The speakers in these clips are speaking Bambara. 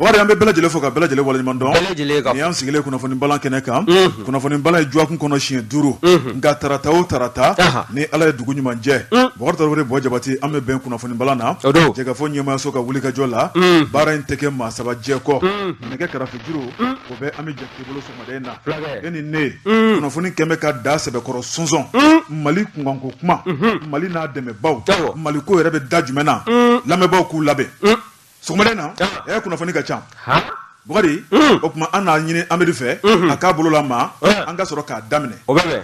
Bakari, an bɛ bɛɛ lajɛlen fo ka bɛɛ lajɛlen waleɲuman dɔn. Bɛɛ lajɛlen ka Nin y'an sigilen kunnafoni balan kɛnɛ kan. Kunnafoni balan ye dɔgɔkun kɔnɔ siɲɛ 5. Nka tarata o tarata, ni Ala ye dugu ɲuman jɛ, Bakari Tarawele, Buwa Jabate, an bɛ bɛn kunnafoni balan na. O don. Jɛkafɔ ɲɛmaayaso ka wulikajɔ la, baara in tɛ kɛ maa saba jɛ kɔ. Nɛgɛ karafe juru, o bɛ Ami Jakite bolo sɔgɔmada in na. Fulakɛ. E ni ne, kunnafoni kɛn bɛ ka da sɛbɛkɔrɔ sɔnsɔn. Mali kunkanko kuma, Mali n'a dɛmɛbaaw, Mali ko yɛrɛ bɛ da jumɛn na? Lamɛnbaaw k'u labɛn. Sɔgɔmada in na, ɛ kunnafoni ka ca Bukari. O tuma an n'a ɲini Amadu fɛ a k'a bolo lama, an ka sɔrɔ k'a daminɛ. O bɛ bɛn.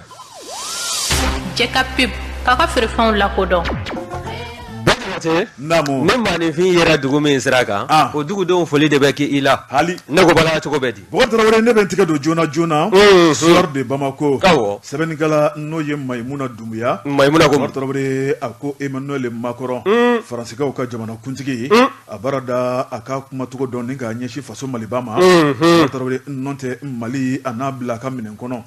Cɛ ka pub k'a ka feerefɛnw lakodɔn. Jabate. Naamu. Ni maaninfin yera dugu min sira kan, o dugudenw foli de bɛ kɛ i la. Hali. Ne ko bala, cogo bɛ di? Bukari Tarawele, ne bɛ n tɛgɛ don joona joona Soir de Bamako. Sɛbɛnnikɛla n'o ye Mayimuna Dunbuya. Mayimuna ko. Bukari Tarawele, a ko Emmanuel Macron, Faransikaw ka jamanakuntigi, a baara da a ka kumacogo dɔn ni k'a ɲɛsin faso Maliba ma. Bukari Tarawele, n'o tɛ Mali a n'a bila a ka minɛn kɔnɔ.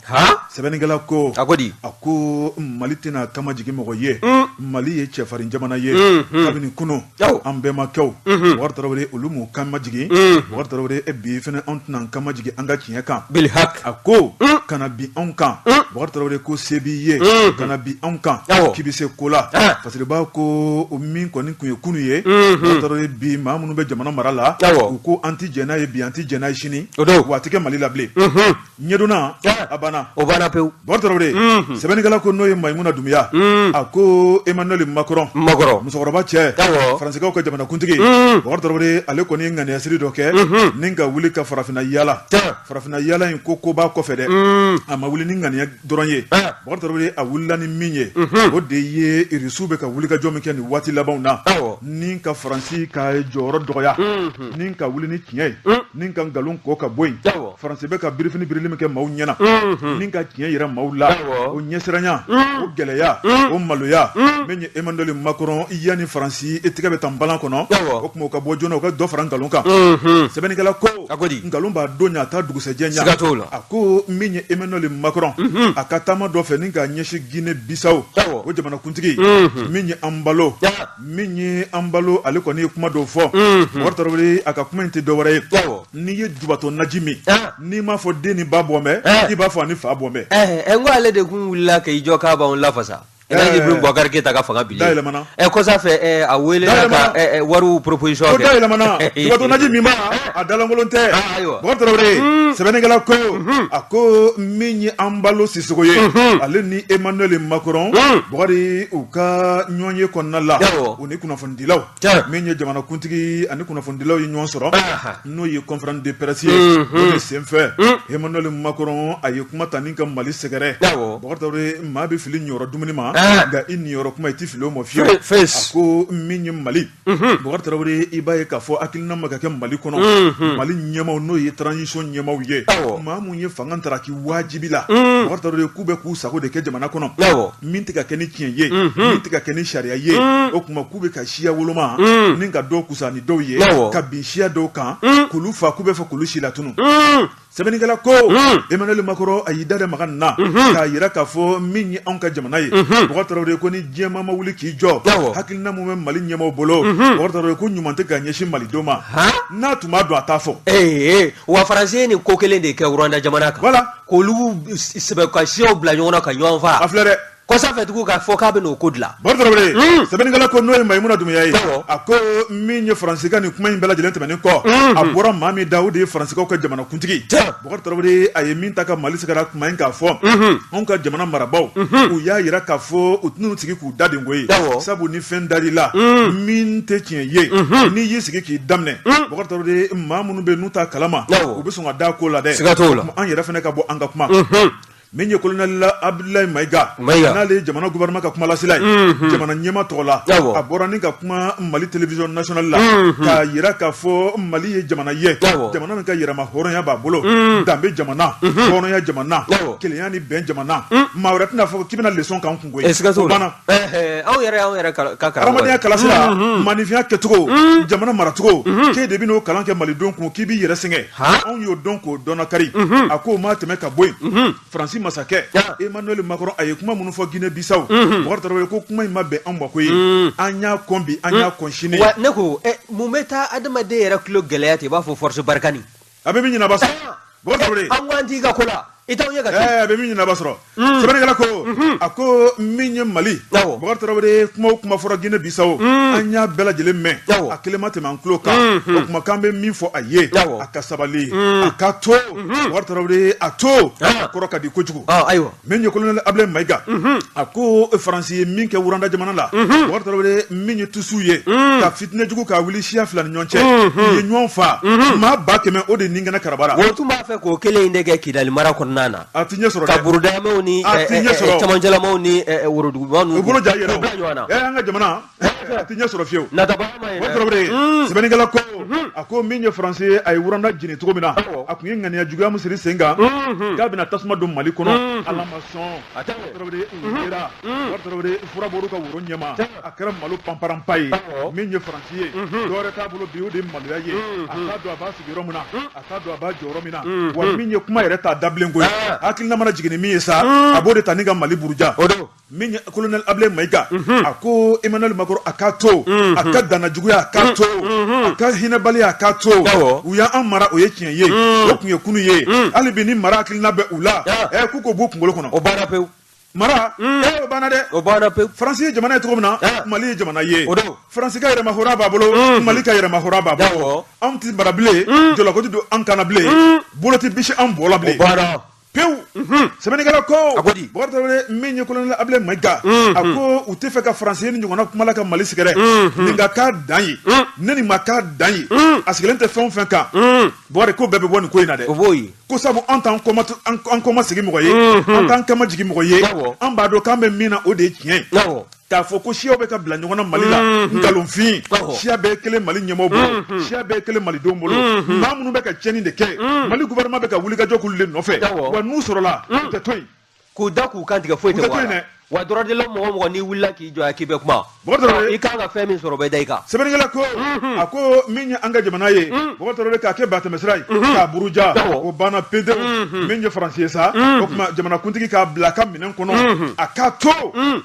Sɛbɛnnikɛla ko. A ko di? A ko Mali tɛna kamajigin mɔgɔ ye. Mali ye cɛfarin jamana ye kabini kunun. An bɛnbakɛw, Bukari Tarawele, olu m'u kan majigin. Bukari Tarawele, e bi fana anw tɛna an kan majigin an ka tiɲɛ kan. A ko kana bin anw kan, Bukari Tarawele, ko se b'i ye, kana bin anw kan k'i bɛ se ko la. Fasiriba ko o min kɔni tun ye kunun ye, Bukari Tarawele, bi maa minnu bɛ jamana mara la, u ko an tɛ jɛn n'a ye bi, an tɛ jɛn n'a ye sini, wa a tɛ kɛ Mali la bilen. Ɲɛdonna a banna. O banna pewu. Bukari Tarawele, sɛbɛnnikɛla ko n'o ye Mayimuna Dunbuya, a ko Emmanuel Macron, Macron musokɔrɔba cɛ, Faransikaw ka jamanakuntigi, Bukari Tarawele, ale kɔni ye ŋaniyasiri dɔ kɛ ni ka wuli ka farafinna yaala. Farafinna yaala in ko ko b'a kɔfɛ dɛ, a ma wuli ni ŋaniya dɔrɔn ye. Bukari Tarawele, a wulila ni min ye, o de ye Irisiw bɛ ka wulikajɔ min kɛ nin waati labanw na ni ka Faransi ka jɔyɔrɔ dɔgɔya, ni ka wuli ni tiɲɛ ye, ni ka nkalon ko ka bɔ yen. Faransi bɛ ka birifini birili min kɛ maaw ɲɛna ni ka tiɲɛ yira maaw la, o ɲɛsiranya, o gɛlɛya, o maloya min ye Emmanuel Macron yanni Faransi i tɛgɛ bɛ taa balan kɔnɔ, o tuma u ka bɔ joona, u ka dɔ fara nkalon kan. Sɛbɛnnikɛla ko nkalon b'a don ɲɛ, a t'a dugusɛjɛ ɲɛ. A ko min ye Emmanuel Macron, a ka taama dɔ fɛ ni k'a ɲɛsin Guinée Bissau, o jamanakuntigi min ye Embalo, min ye Embalo, ale kɔni ye kuma dɔw fɔ. Bukari Tarawele, a ka kuma in tɛ dɔwɛrɛ ye, n'i ye jubatɔ naji min, n'i m'a fɔ den ni ba bɔ mɛn, i b'a fɔ a ni fa bɔ mɛn. N ko ale de kun wulila k'i jɔ k'a b'anw lafasa. Ibrahim Boubacar Keita ka fanga bilen da yɛlɛmana. Kɔsa fɛ a welela ka wariw proposition kɛ. Ko da yɛlɛmana, jubatɔ naji min b'a a dalankolon tɛ. Ayiwa. Bukari Tarawele, sɛbɛnnikɛla ko, a ko min ye Embalo Sisoko ye, ale ni Emmanuel Macron, Bukari, u ka ɲɔgɔn ye kɔnɔna la, u ni kunnafonidilaw, min ye jamanakuntigi ani kunnafonidilaw ye ɲɔgɔn sɔrɔ, n'o ye conférence de presse ye. O de senfɛ, Emmanuel Macron a ye kuma ta ni ka Mali sɛgɛrɛ. Bukari Tarawele, maa bɛ fili niyɔrɔ dumuni ma, nka i niyɔrɔ kuma i tɛ fili o ma fiyewu. A ko min ye Mali, Bukari Tarawele, i b'a ye k'a fɔ hakilina ma ka kɛ Mali kɔnɔ, Mali ɲɛmaaw, n'o ye transition ɲɛmaaw ye, maa mun ye fanga taraki wajibi la, Bukari Tarawele, k'u bɛ k'u sago de kɛ jamana kɔnɔ, min tɛ ka kɛ ni tiɲɛ ye, min tɛ ka kɛ ni sariya ye. O tuma k'u bɛ ka siya woloma ni ka dɔw kusa ni dɔw ye, ka bin siya dɔw kan k'olu fa, k'u bɛ fɛ k'olu si latunu. Sɛbɛnnikɛla ko Emmanuel Macron a y'i da de maga nin na k'a jira k'a fɔ min ye anw ka jamana ye, Bukari Tarawele, ko ni diɲɛmaa ma wuli k'i jɔ, hakilina min bɛ Mali ɲɛmaaw bolo, Bukari Tarawele, ko ɲuman tɛ ka ɲɛsin malidenw ma. N'a tun b'a dɔn, a t'a fɔ. Wa Faransi ye nin ko kelen de kɛ Rwanda jamana kan. Voilà. K'olu sɛbɛ ka siyaw bila ɲɔgɔn na ka ɲɔgɔn faa. A filɛ dɛ. Kɔsa fɛ tugun k'a fɔ k'a bɛ n'o ko dilan. Bukari Tarawele, sɛbɛnnikɛla ko n'o ye Mayimuna Dunbuya ye, a ko min ye Faransi ka nin kuma in bɛɛ lajɛlen tɛmɛnen kɔ, a bɔra maa min da, o de ye Faransikaw ka jamanakuntigi Bukari Tarawele. A ye min ta ka Mali sɛgɛrɛ kuma in k'a fɔ, anw ka jamana marabaaw, u y'a jira k'a fɔ u tɛn'u sigi k'u da de koyi, sabu ni fɛn dar'i la min tɛ tiɲɛ ye, n'i y'i sigi k'i daminɛ, Bukari Tarawele, maa minnu bɛ n'u t'a kalama, u bɛ sɔn ka da ko la dɛ. Siga t'o la. An yɛrɛ fana ka bɔ an ka kuma. Min ye colonel Abdoulaye Maïga, n'ale ye jamana gouvernement ka kumalasela ye, jamana ɲɛmaa tɔgɔ la, a bɔra ni ka kuma Mali télévision nationale la k'a jira k'a fɔ Mali ye jamana ye, jamana min ka yɛrɛma hɔrɔnya b'a bolo, danbe jamana, hɔrɔnya jamana, kelenya ni bɛn jamana. Maa wɛrɛ tɛna fɔ k'i bɛna leçon k'an kun koyi. O banna. Anw yɛrɛ y'anw yɛrɛ ka karamɔgɔ ye. Hadamadenya kalasira, maaninfinya kɛcogo, jamana maracogo, k'e de bɛn'o kalan kɛ malidenw kun, k'i b'i yɛrɛ sɛgɛn. Anw y'o dɔn k'o dɔnnakari. A ko o ma tɛmɛ ka bɔ yen, Faransi masakɛ Emmanuel Macron, a ye kuma minnu fɔ Guinée Bissau, Bubakari Tarawele, ko kuma in ma bɛn anw ma koyi. An y'a kɔn bi, an y'a kɔn sini. Wa ne ko mun bɛ taa adamaden yɛrɛ tulo gɛlɛya ten i b'a fɔ force Barkhane? A bɛ min ɲini a b'a sɔrɔ, Bubakari Tarawele. An ko an t'i ka ko la, i t'anw ye ka a bɛ min ɲini a b'a sɔrɔ. Sɛbɛnnikɛla ko, a ko min ye Mali, Bubakari Tarawele, kuma o kuma fɔra Guinée Bissau, an y'a bɛɛ lajɛlen mɛn, a kelen ma tɛmɛ an tulo kan. O kuma k'an bɛ min fɔ a ye, a ka sabali, a ka to, Bubakari Tarawele, a to a kɔrɔ ka di kojugu. Ayiwa. Min ye colonel Ablaye Mayiga, a ko Faransi ye min kɛ Rwanda jamana la, Bubakari Tarawele, min ye tusiw ye ka fitinɛ jugu k'a wuli siya fila ni ɲɔgɔn cɛ, u ye ɲɔgɔn fa, maa 100,000 o de ni kɛnɛ karabara. O tun b'a fɛ k'o kelen in de kɛ Kidali mara kɔnɔna na. A ti ɲɛ sɔrɔ. Ka burudamɛw ni A ti ɲɛ sɔrɔ. camancɛlamaw ni worodugumaw U bolo ja yɛrɛ. Bila ɲɔgɔn na. An ka jamana, a ti ɲɛ sɔrɔ fiyewu. Nataba ma ye Bubakari dɛ. Tarawele, sɛbɛnnikɛla ko, a ko min ye Faransi ye, a ye Rwanda jeni cogo min na, a tun ye ŋaniya juguya min siri sen kan k'a bɛna tasuma don Mali kɔnɔ, Ala ma sɔn. A tɛ. Bubakari Tarawele, u yera, Bubakari Tarawele, fura bɔr'u ka woro ɲɛma, a kɛra malo panparanpa ye. Min ye Faransi ye, dɔwɛrɛ t'a bolo bi, o de ye maloya ye. A t'a dɔn a b'a sigi yɔrɔ min na, a t'a dɔn a b'a jɔ yɔrɔ min na. Wa min ye kuma yɛrɛ t'a dabilen ko ye, hakilina mana jigin ni min ye sa, a b'o de ta ni ka Mali buruja. O don. Min ye colonel Ablaye Mayiga, a ko Emmanuel Macron, a k'a to a ka danna juguya, a k'a to a ka hinɛbaliya, a k'a to. U y'an mara, o ye tiɲɛ ye, o tun ye kunu ye. Hali bi ni mara hakilina bɛ u la, k'u k'o b'u kunkolo kɔnɔ. O banna pewu. Mara, o banna dɛ. O banna pewu. Faransi ye jamana ye cogo min na, Mali ye jamana ye. O don. Faransi ka yɛrɛmahɔrɔnya b'a bolo, Mali ka yɛrɛmahɔrɔnya b'a bolo. Anw tɛ mara bilen, jɔlɔkɔ tɛ don an kan na bilen, bolo tɛ bisi an bɔ la bilen. O banna. Pewu. Sɛbɛnnikɛla ko, A ko di? Bubakari Tarawele, min ye colonel Ablaye Mayiga, a ko u tɛ fɛ ka Faransi ye ni ɲɔgɔnna kuma la ka Mali sɛgɛrɛ. Nin ka k'a dan ye, ne nin ma k'a dan ye, a sigilen tɛ fɛn o fɛn kan, Bubakari, ko bɛɛ bɛ bɔ nin ko in na dɛ. O b'o ye. Ko sabu an t'an an kɔma sigi mɔgɔ ye, an t'an kama jigin mɔgɔ ye. An b'a dɔn k'an bɛ min na, o de ye tiɲɛ ye. K'a fɔ ko siyaw bɛ ka bila ɲɔgɔn na Mali la, nkalonfin. Siya bɛɛ kelen Mali ɲɛmaaw bolo, siya bɛɛ kelen malidenw bolo. Maa minnu bɛ ka tiɲɛni de kɛ, Mali gouvernement bɛ ka wulikajɔ k'olu de nɔfɛ. Wa n'u sɔrɔla, u tɛ to yen. K'u da k'u kan tigɛ, foyi U tɛ tɛ bɔ to a yen la. dɛ. Wa droit de l'homme, mɔgɔ o mɔgɔ n'i wulila k'i jɔ yan k'i bɛ kuma, Bubakari Tarawele, i kan ka fɛn min sɔrɔ, o bɛ da i kan. Sɛbɛnnikɛla ko, a ko min ye an ka jamana ye, Bubakari Tarawele, k'a kɛ batɛmɛsira ye k'a buruja, o banna pewu. Min ye Faransi ye sa, o tuma jamanakuntigi k'a bila a ka minɛn kɔnɔ, a k'a to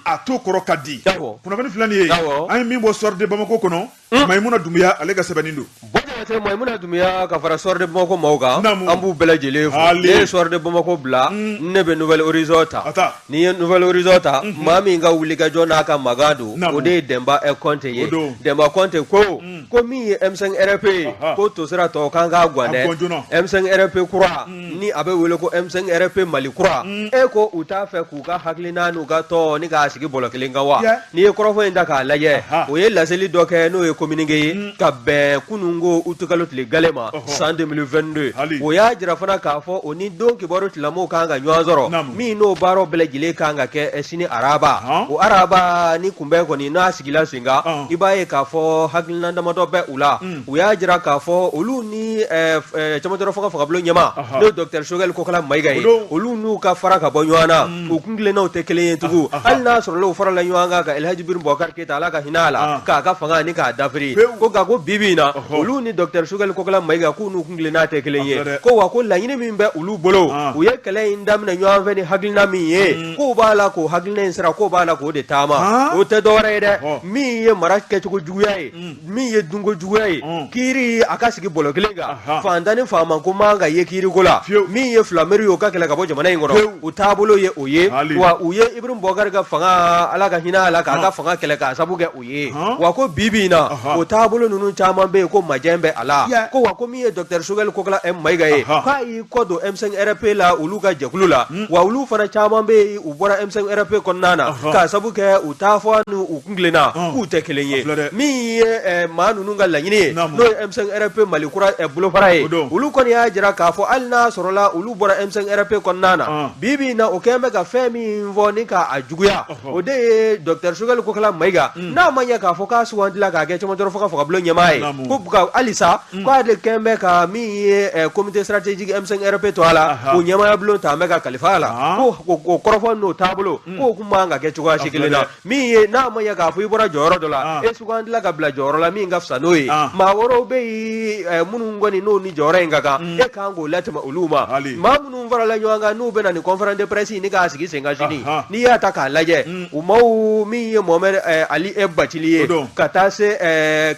a to kɔrɔ ka di. Kunnafoni filɛ nin ye, an ye min bɔ Soir de Bamako kɔnɔ, Mayimuna Dunbiya ale ka sɛbɛnni don. Bɔn, Mayimuna Dunbiya ka fara Soir de Bamako maaw kan, Naamu. an b'u bɛɛ lajɛlen fo. Ali. Ne ye Soir de Bamako bila, ne bɛ Nouvel Horizon ta. A ta. N'i ye Nouvel Horizon ta, maa min ka wulikajɔ n'a ka magan don, Naamu. o de ye Denba Kɔnte ye. O don. Denba Kɔnte ko min ye M5 RP ye, ko tosira tɔ kan k'a guwan A dɛ. guwan joona. M5 RP kura ni a bɛ wele ko M5 RP Mali kura, e ko u t'a fɛ k'u ka hakilina n'u ka tɔn ni k'a sigi bɔlɔ kelen kan wa? N'i ye kɔrɔfɔ in ta k'a lajɛ, o ye laseli dɔ kɛ, n'o ye communiqué ye ka bɛn kununko utukalo tile gale ma san 2022. O y'a jira fana k'a fɔ o ni don kibaru tilamow kan ka ɲɔgɔn sɔrɔ, min n'o baaraw bɛɛ lajɛlen kan ka kɛ sini araba. O araba ni kunbɛn kɔni n'a sigila sen kan, i b'a ye k'a fɔ hakilina damadɔ bɛ u la. U y'a jira k'a fɔ olu ni cɛmancɛrɔ fanga fangabulon ɲɛmaa, n'o ye docteur Choguel Kokala Mayiga ye, olu n'u ka fara ka bɔ ɲɔgɔn na, u kuntilennaw tɛ kelen ye tugun. Hali n'a sɔrɔla u farala ɲɔgɔn kan ka Elhaji Ibrahim Boubacar Keita, Ala ka hinɛ a la, k'a ka fanga ni k'a dafiri. Ko nka ko bi bi in na, olu ni docteur Choguel Kokala Mayiga, k'u n'u kuntilenna tɛ kelen ye. Ko wa ko laɲini min bɛ olu bolo, u ye kɛlɛ in daminɛ ɲɔgɔn fɛ ni hakilina min ye, k'u b'a la k'o hakilina in sira, k'o b'a la k'o de taama. O tɛ dɔwɛrɛ ye dɛ, min ye mara kɛcogo juguya ye, min ye dunko juguya ye, kiiri a ka sigi bɔlɔ kelen kan, fantan ni faama ko man ka ye kiiriko la, min ye filameri ye, o ka kɛlɛ ka bɔ jamana in kɔnɔ, u taabolo ye o ye. Wa u ye Ibrahim Boubacar ka fanga, Ala ka hinɛ a la, k'a ka fanga kɛlɛ k'a sabu kɛ o ye. Wa ko bi bi in na, o taabolo ninnu caman bɛ yen ko majɛ bɛ a la. Ko wa ko min ye docteur Choguel Kokala Mayiga ye, k'a y'i kɔ don M5 RP la, olu ka jɛkulu la. Wa olu fana caman bɛ yen, u bɔra M5 RP kɔnɔna na k'a sabu kɛ u taafɔ n'u kuntilenna k'u tɛ kelen ye. Min ye maa ninnu ka laɲini ye, n'o ye M5 RP Mali kura bolofara ye, olu kɔni y'a jira k'a fɔ hali n'a sɔrɔla olu bɔra M5 RP kɔnɔna na, bi bi in na, o kɛlen bɛ ka fɛn min fɔ ni k'a juguya, o de ye docteur Choguel Kokala Mayiga, n'a ma ɲɛ k'a fɔ k'a sugandila k'a kɛ cɛmancɛrɔ fanga fangabulon ɲɛmaa ye, ko hali sa k'ale kɛn bɛ ka min ye comité stratégique M5 RP to a la o ɲɛmaaya bulon ta an bɛ ka kalifa a la ko o kɔrɔfɔ n'o taabolo k'o kun man ka kɛ cogoya si kelen na min ye n'a ma ɲɛ k'a fɔ i bɔra jɔyɔrɔ dɔ la e sugandila ka bila jɔyɔrɔ la min ka fisa n'o ye maa wɛrɛw bɛ yen minnu kɔni n'o ni jɔyɔrɔ in ka kan e kan k'o latɛmɛ olu ma maa minnu farala ɲɔgɔn kan n'u bɛna nin conférence de presse ni k'a sigi sen kan sini n'i y'a ta k'a lajɛ u maaw min ye Mohamed Ali Bacili ye ka taa se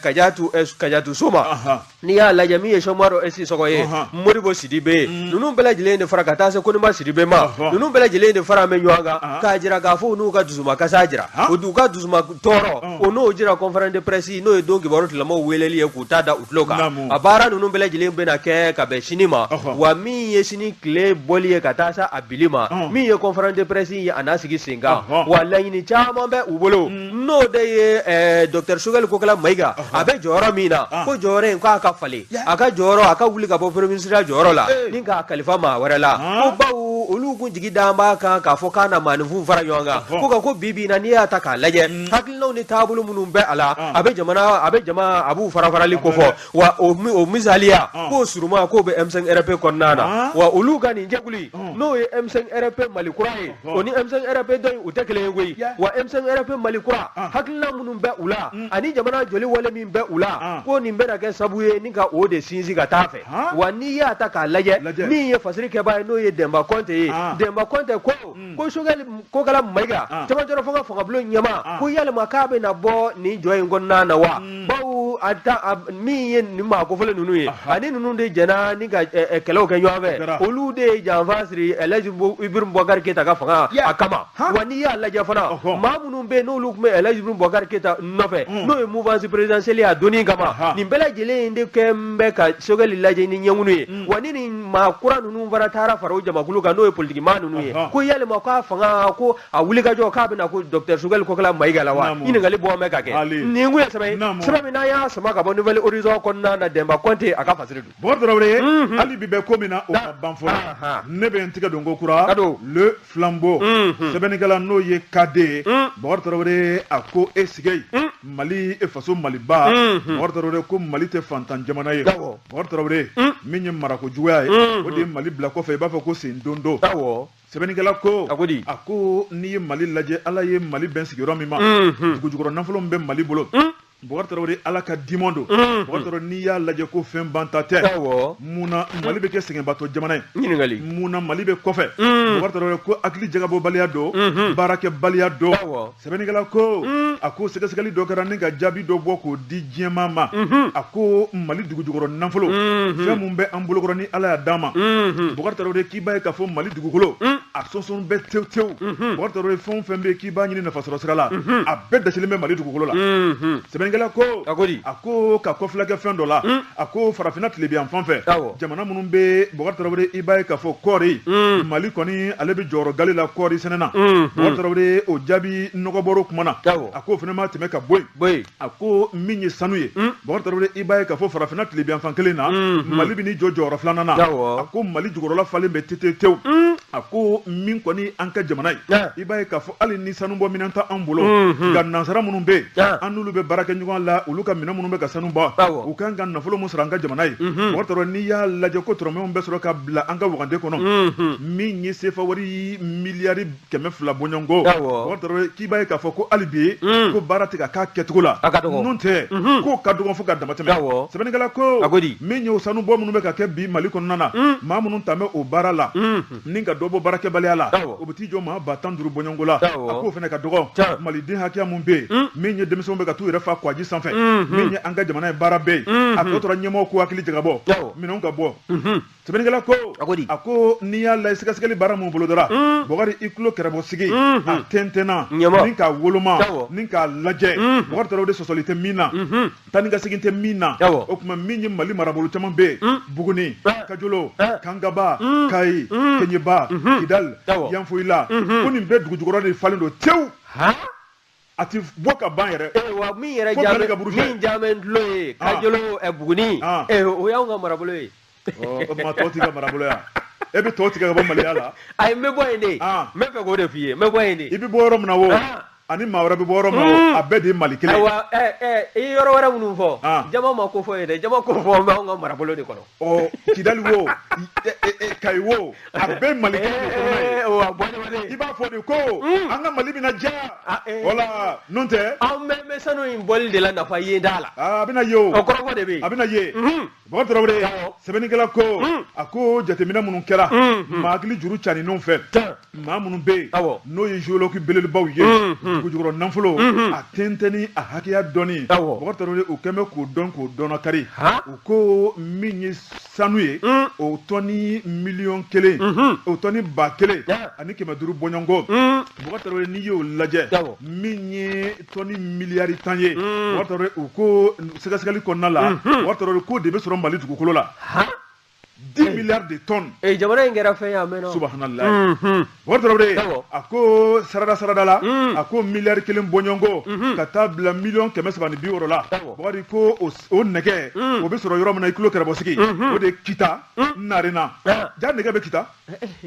Kajatu So ma n'i y'a lajɛ min ye Cheick Oumar Sissoko ye Modibo Sidibe ninnu bɛɛ lajɛlen de fara ka taa se Koniba Sidibe ma ninnu bɛɛ lajɛlen de fara bɛ ɲɔgɔn kan k'a jira k'a fɔ u n'u ka dusumakasa jira u ka dusuma tɔɔrɔ o n'o jira conférence de presse n'o ye don kibaru tigilamɔgɔw weleli ye k'u ta da u tulo kan a baara ninnu bɛɛ lajɛlen bɛna kɛ ka bɛn sini ma wa min ye sini tile bɔli ye ka taa se a bili ma min ye conférence de presse ye a n'a sigi sen kan wa laɲini caman bɛ u bolo n'o de ye docteur Choguel Kokala Mayiga a bɛ jɔyɔrɔ min na ko jɔyɔrɔ in k'a ka falen a ka jɔyɔrɔ a ka wuli ka bɔ premier ministre jɔyɔrɔ la ni k'a kalifa maa wɛrɛ la ko bawo olu kun jigi dalen b'a kan k'a fɔ k'a na maaninfin fara ɲɔgɔn kan ko nka ko bi bi in na n'i y'a ta k'a lajɛ hakilinaw ni taabolo minnu bɛ a la a bɛ jamana a bɛ jama a b'u fara farali kofɔ wa o misaliya k'o suruma k'o bɛ M5 RP kɔnɔna na wa olu ka nin jɛkulu in n'o ye M5 RP Mali kura ye o ni M5 RP dɔ in u tɛ kelen ye koyi wa M5 RP Mali kura hakilina minnu bɛ u la ani jamana jɔli wale min bɛ u la ko nin bɛna kɛ sabu ye ni ka o de sinsin ka taa fɛ wa n'i y'a ta k'a lajɛ min ye fasiri kɛbaa ye n'o ye Dɛnba Kɔnte ye Dɛnba Kɔnte ko ko Choguel Kokala Mayiga cɛmancɛrɔ fanga fangabulon ɲɛmaa ko yalima k'a bɛna bɔ nin jɔ in kɔnɔna na wa bawo a ta min ye nin maa kofɔlen ninnu ye ani ninnu de jɛna ni ka kɛlɛw kɛ ɲɔgɔn fɛ olu de ye janfa siri Elhaji Ibrahim Boubacar Keita ka fanga a kama wa n'i y'a lajɛ fana maa minnu bɛ yen n'olu tun bɛ Elhaji Ibrahim Boubacar Keita nɔfɛ n'o ye mouvance présidentielle ye a donni kama nin bɛɛ lajɛlen de kɛn bɛ ka Choguel lajɛ ni ɲɛŋunu ye wa ni nin maa kura ninnu fana taara fara o jamakulu kan n'o ye politiki maa ninnu ye ko yalima k'a fanga ko a wulikajɔ k'a bɛna ko docteur Choguel Kokala Mayiga la wa ɲininkali bɔ bɛ ka kɛ nin kun ye sɛbɛn ye sɛbɛn min n'an y'a sama ka bɔ Nouvel Horizon kɔnɔna na Dɛnba Kɔnte a ka fasiri don. Bɔkari Tarawele hali bi bɛ ko min na o ma ban fɔlɔ ne bɛ n tigɛ don ko kura le flambeau sɛbɛnnikɛla n'o ye KD ye Bɔkari Tarawele a ko e sigi Mali e faso Maliba Bɔkari Tarawele ko Mali tɛ fantan jamana ye Bɔkari Tarawele min ye marako juguya ye o de ye Mali bila kɔfɛ i b'a fɔ ko sen dondo sɛbɛnnikɛla ko a ko n'i ye Mali lajɛ Ala ye Mali bɛn sigiyɔrɔ min ma dugujukɔrɔ nafolo min bɛ Mali bolo Bɔkari Tarawele Ala ka dimɔn don Bɔkari Tarawele n'i y'a lajɛ ko fɛn banta tɛ mun na Mali bɛ kɛ sɛgɛnbatɔ jamana ye ɲininkali mun na Mali bɛ kɔfɛ Bɔkari Tarawele ko hakili jagabɔbaliya don baarakɛbaliya don sɛbɛnnikɛla ko a ko sɛgɛsɛgɛli dɔ kɛra ni ka jaabi dɔ bɔ k'o di diɲɛmaa ma a ko Mali dugujukɔrɔ nafolo fɛn mun bɛ an bolokɔrɔ ni Ala y'a d'an ma Bɔkari Tarawele k'i b'a ye k'a fɔ Mali dugukolo a sɔnsɔn bɛ tewu tewu Bɔkari Tarawele fɛn o fɛn bɛ yen k'i b'a ɲini nafasɔrɔ sira la a bɛɛ dasilen bɛ Mali dugukolo la sɛbɛnnikɛla ko a ko ka kɔfilɛ kɛ fɛn dɔ la a ko farafinna tilebin fan fɛ jamana minnu bɛ Bɔkari Tarawele i b'a ye k'a fɔ kɔɔri Mali kɔni ale bɛ jɔyɔrɔ gale la kɔɔri sɛnɛ na Bɔkari Tarawele o jaabi nɔgɔbɔrɔ kuma na a k'o fana ma tɛmɛ ka bɔ yen a ko min ye sanu ye Bɔkari Tarawele i b'a ye k'a fɔ farafinna tilebin fan kelen na Mali bɛ n'i jɔ jɔyɔrɔ filanan na a ko Mali jukɔrɔla falen bɛ tetetewu a ko min kɔni an ka jamana ye i b'a ye k'a fɔ hali ni sanubɔ minɛn tɛ an bolo nka nansara minnu bɛ yen an n'olu bɛ baara kɛ ɲɔgɔn la olu ka minɛn minnu bɛ ka sanu bɔ u kan ka nafolo min sɔrɔ an ka jamana ye Bɔkari Tarawele n'i y'a lajɛ ko tɔrɔmɛw bɛ sɔrɔ ka bila an ka wagande kɔnɔ min ye sefa wari miliyari 200 bɔɲɔgɔnko Bɔkari Tarawele k'i b'a ye k'a fɔ ko hali bi ko baara tɛ ka k'a kɛcogo la n'o tɛ k'o ka dɔgɔn fo ka damatɛmɛ sɛbɛnnikɛla ko min ye o sanubɔ minnu bɛ ka kɛ bi Mali kɔnɔna na maa minnu tun bɛ o baara la ni ka dɔ bɔ baarakɛbaliya la o bɛ t'i jɔ maa 15 000 bɔɲɔgɔnko la a k'o fana ka dɔgɔ maliden hakɛya mun bɛ yen min ye denmisɛnw bɛ ka t'u yɛrɛ fa kwaji sanfɛ min ye an ka jamana ye baara bɛ yen a tɔ tora ɲɛmɔgɔw k'u hakili jagabɔ minɛnw ka bɔ sɛbɛnnikɛla ko a ko n'i y'a lajɛ sɛgɛsɛgɛli baara mun bolodara Bɔkari i tulo kɛrɛbɔ sigi a tɛntɛnna ni k'a woloma ni k'a lajɛ Bɔkari Tarawele sɔsɔli tɛ min na taa ni ka segin tɛ min na o tuma min ye Mali marabolo caman bɛ yen Buguni Kajolo Kangaba Kayi Keɲeba Kidali Yanfoyila ko nin bɛɛ dugujukɔrɔ de falen don tewu a tɛ bɔ ka ban yɛrɛ eh, wa min yɛrɛ min diyalen bɛ n tulo ye Kajolo Buguni o y'anw ka marabolo ye o tuma tɔw t'i ka marabolo ya e bɛ tɔw tigɛ ka bɔ maliya la ayi n bɛ bɔ yen de n bɛ fɛ k'o de f'i ye n bɛ bɔ yen de i bɛ bɔ yɔrɔ min na wo Ani maa wɛrɛ bɛ bɔ yɔrɔ min a bɛɛ de ye Mali kelen ye. Ayiwa i ye yɔrɔ wɛrɛ minnu fɔ, jama ma ko fɔ ye dɛ, jama ko fɔ bɛ anw ka marabolo de kɔnɔ. Ɔ Kidali wo, Kayi wo, a bɛɛ Mali kelen de kɔnɔna ye. Wa bɔ I b'a fɔ de ko an ka Mali bɛna diya, wala n'o tɛ. Anw bɛɛ bɛ sanu in bɔli de la nafa ye t'a la. A bɛna ye o. O kɔrɔfɔ de bɛ yen. A bɛna ye. Bakari Tarawele, sɛbɛnnikɛla ko, a ko jateminɛ minnu kɛra maa hakili juru caninenw fɛ, maa minnu bɛ yen n'o ye géologue belebelebaw ye, dugujukɔrɔ nafolo a tɛntɛnni a hakɛya dɔnni, Bakari Tarawele, u kɛn bɛ k'o dɔn k'o dɔnnakari. U ko min ye sanu ye, o tɔni 1 000 000, o tɔni 1500 bɔɲɔgɔnko, Bakari Tarawele, n'i y'o lajɛ, min ye tɔni miliyari 10 ye, Bakari Tarawele, u ko sɛgɛsɛgɛli kɔnɔna la, Bakari Tarawele, k'o de bɛ sɔrɔ Mali dugukolo la, 10 milliards de tonnes. Ee, jamana in kɛra fɛn ye a mɛnna. Subahanallahi. Bakari Tarawele, a ko sarada sarada la, a ko miliyari 1 bɔɲɔgɔnko ka taa bila 360 000 000 la, Bakari, ko o nɛgɛ o bɛ sɔrɔ yɔrɔ min na, i tulo kɛrɛbɔsigi, o de ye Kita, Narena. Ja nɛgɛ bɛ Kita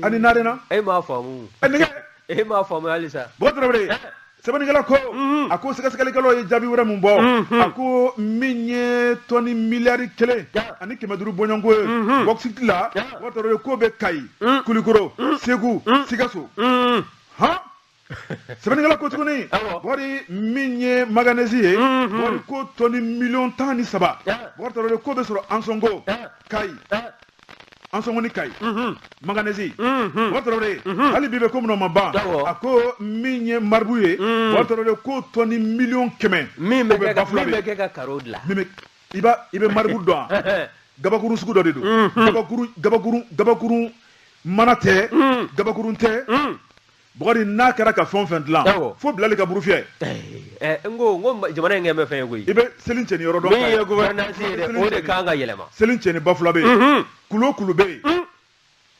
ani Narena. E m'a faamu. Nɛgɛ. E m'a faamu halisa. Bakari Tarawele, sɛbɛnnikɛla ko, a ko sɛgɛsɛgɛlikɛlaw ye jaabi wɛrɛ mun bɔ, a ko min ye tɔni miliyari 1 500 bɔɲɔgɔnko ye bauxite la, Bakari Tarawele, k'o bɛ Kayi, Kulikoro, Segu, Sikaso. Han, sɛbɛnnikɛla ko tuguni, Bakari, min ye manganèse ye, Bakari, ko tɔni 13 000 000, Bakari Tarawele, k'o bɛ sɔrɔ Ansɔngo, Kayi, Ansɔngo ni Kayi, manganèse. Bakari Tarawele, hali bi bɛ ko min o ma ban, a ko min ye marbre ye, Bakari Tarawele, ko tɔni 100 000 000. Min bɛ kɛ ka carreau dilan. Min bɛ i b'a i bɛ marbre dɔn wa? Gabakuru sugu dɔ de don, gabakuru gabakuru gabakuru mana tɛ, gabakurun tɛ. Bakari, n'a kɛra ka fɛn o fɛn dilan, fo Bilali ka buru fiyɛ. N ko jamana in kɛ bɛ fɛn ye koyi. I bɛ seli cɛni yɔrɔ dɔn. Min ye gouvernance ye dɛ, o de kan ka yɛlɛma. Seli cɛni Bafulabe yen, kulu o kulu bɛ yen,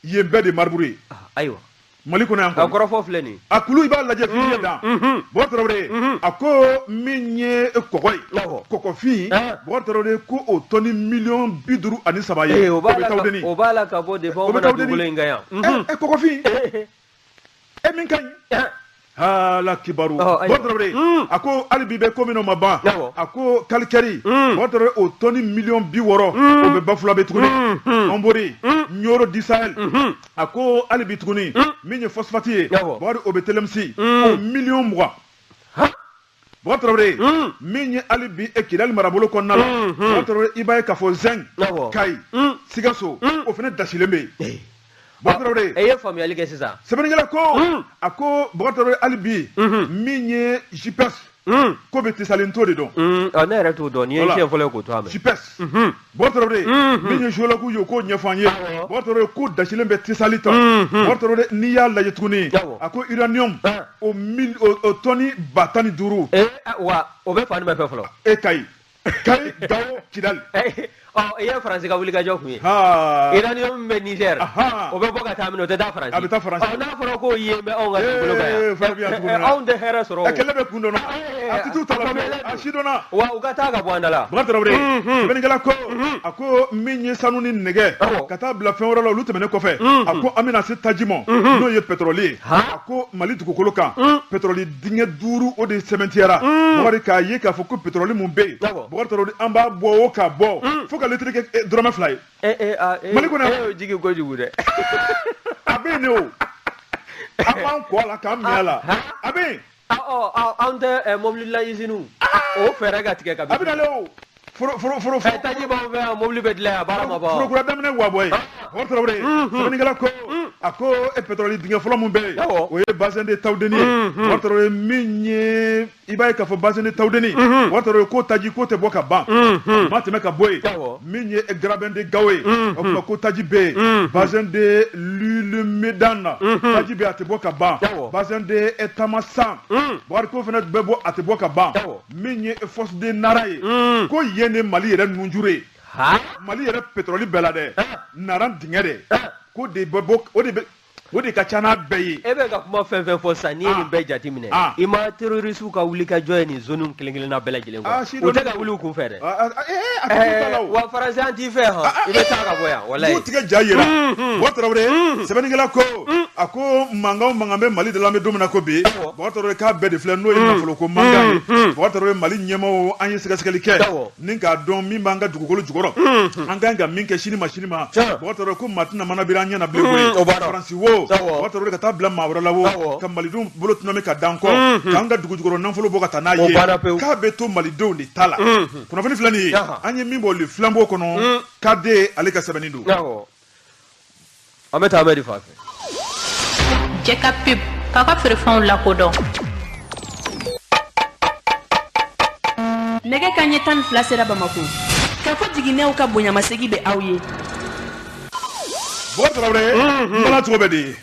yen bɛɛ de marbre ye. Ayiwa. Mali kɔnɔ yan. A kɔrɔfɔ filɛ nin ye. A kulu, i b'a lajɛ f'i ɲɛ dan. Bakari Tarawele, a ko min ye kɔgɔ ye, kɔgɔfin, Bakari Tarawele, ko o tɔni 53 000 000 ye. O bɛ o b'a la ka bɔ depuis anw mana dugukolo in kan yan. Kɔgɔfin e min ka ɲi hala kibaru. Bakari Tarawele, a ko hali bi bɛ ko min o ma ban, a ko calcaire, Bakari Tarawele, o tɔni 60 000 000, o bɛ Bafulabe tuguni, Hombori, Nioro du Sahel. A ko hali bi tuguni, min ye phosphate ye, Bakari, o bɛ Telemsi, o 20 000 000. Bakari Tarawele, min ye hali bi e Kidali marabolo kɔnɔna la, Bakari Tarawele, i b'a ye k'a fɔ zinc, Kayi, Sikaso, o fana dasilen bɛ yen. Bakari Tarawele. E ye faamuyali kɛ sisan. Sɛbɛnnikɛla ko, a ko Bakari Tarawele, hali bi min ye JPS, ko bɛ Tesalito de dɔn. Ne yɛrɛ t'o dɔn, nin ye siɲɛ fɔlɔ ye k'o to a mɛn. JPS. Bakari Tarawele, min ye géologue ye, o k'o ɲɛfɔ an ye. Bakari Tarawele, ko dasilen bɛ Tesalito. Bakari Tarawele, n'i y'a lajɛ tuguni, a ko uranium, o mil o tɔni 15 000. Wa o bɛ fan jumɛn fɛ fɔlɔ? E Kayi. Kayi, Gawo, Kidali. Ɔ, i ye Faransi ka wulikajɔ kun ye. Uranium bɛ Niger. O bɛ bɔ ka taa min, o tɛ taa Faransi. A bɛ taa Faransi. Ɔ, n'a fɔra ko yen bɛ anw ka dugukolo kan yan. Anw tɛ hɛrɛ sɔrɔ o. Kɛlɛ bɛ kun dɔn a tɛ t'u ta la, a si dɔnna. Wa u ka taa ka bɔ an da la. Bakari Tarawele, sɛbɛnnikɛla ko, a ko min ye sanu ni nɛgɛ ka taa bila fɛn wɛrɛ la, olu tɛmɛnen kɔfɛ, a ko an bɛna se taji ma, n'o ye pétrole ye. A ko Mali dugukolo kan, pétrole dingɛ 5, o de sɛmɛntiyara. Bakari, k'a ye k'a fɔ ko pétrole mun bɛ yen, Bakari Tarawele, an b'a bɔ o ka bɔ fo ka litiri kɛ dɔrɔmɛ 2 ye. Mali kɔnɔ yan. E y'o jigi kojugu dɛ. A bɛ yen de o, an b'an kɔ a la k'an min a la, a bɛ yen. Ɔ, anw tɛ mobili dilan usine, o fɛɛrɛ ka tigɛ ka bin. A bɛ nalen o. Foro foro foro. Taji b'anw fɛ yan, mobili bɛ dilan yan, baara ma ban. Foro kura daminɛ wa bɔ ye. Bakari Tarawele, sɛbɛnnikɛla ko, a ko e pétrole dingɛ fɔlɔ mun bɛ yen, o ye bassin de Tawudeni ye. Bakari Tarawele, min ye i b'a ye k'a fɔ bassin de Tawudeni, Bakari Tarawele, ko taji ko tɛ bɔ ka ban, ma tɛmɛ ka bɔ yen. Min ye graben de Gao ye, o tuma ko taji bɛ yen. Bassin de l'Ilemedan, taji bɛ yen, a tɛ bɔ ka ban. Bassin de Tamasan, Bakari, ko fana bɛ bɔ, a tɛ bɔ ka ban. Min ye fosse de Nara ye, ko yen de Mali yɛrɛ nunjuru ye, Mali yɛrɛ pétrole bɛɛ la dɛ, Nara dingɛ dɛ, ko de bɛ bɔ, o de bɛ, o de ka ca n'a bɛɛ ye. E bɛ ka kuma fɛn fɛn fɔ sisan, n'i ye nin bɛɛ jateminɛ, i ma terroriste ka wuli ka jɔ ye nin zone kelen kelenna bɛɛ lajɛlen kɔnɔ, u tɛ ka wuli u kun fɛ dɛ. A tɛ t'u ta la o. Wa Faransi, an t'i fɛ hɔn, i bɛ taa ka bɔ yan walayi. N'u tigɛ ja yira. Bakari Tarawele, sɛbɛnnikɛla ko. A ko mankan mankan bɛ Mali de la, an bɛ don min na ko bi, Bubakari Tarawele, k'a bɛɛ de filɛ n'o ye nafoloko mankan ye. Bubakari Tarawele, Mali ɲɛmaaw, an ye sɛgɛsɛgɛli kɛ ni k'a dɔn min b'an ka dugukolo jukɔrɔ, an ka kan ka min kɛ sini ma sini ma. Bubakari Tarawele ko maa tɛna mana biri an ɲɛ na bilen koyi. Faransi wo, Bubakari Tarawele, ka taa bila maa wɛrɛ la wo, ka malidenw bolo tɔnɔmi ka d'an kɔ, k'an ka dugu jukɔrɔ nafolo bɔ ka taa n'a ye, k'a bɛ to malidenw de ta la. Kunnafoni filɛ nin ye, an ye min bɔ Le Flambeau kɔnɔ, KD ale ka sɛbɛnni don. An bɛ taa Amɛdi fan fɛ. Jɛ ka pub k'a ka feerefɛnw lakodɔn. Nɛgɛ kanɲɛ 12 sera Bamakɔ. Kafo jiginɛw ka bonyamasegin bɛ aw ye. Bubakari Tarawele, n bala cogo bɛ di?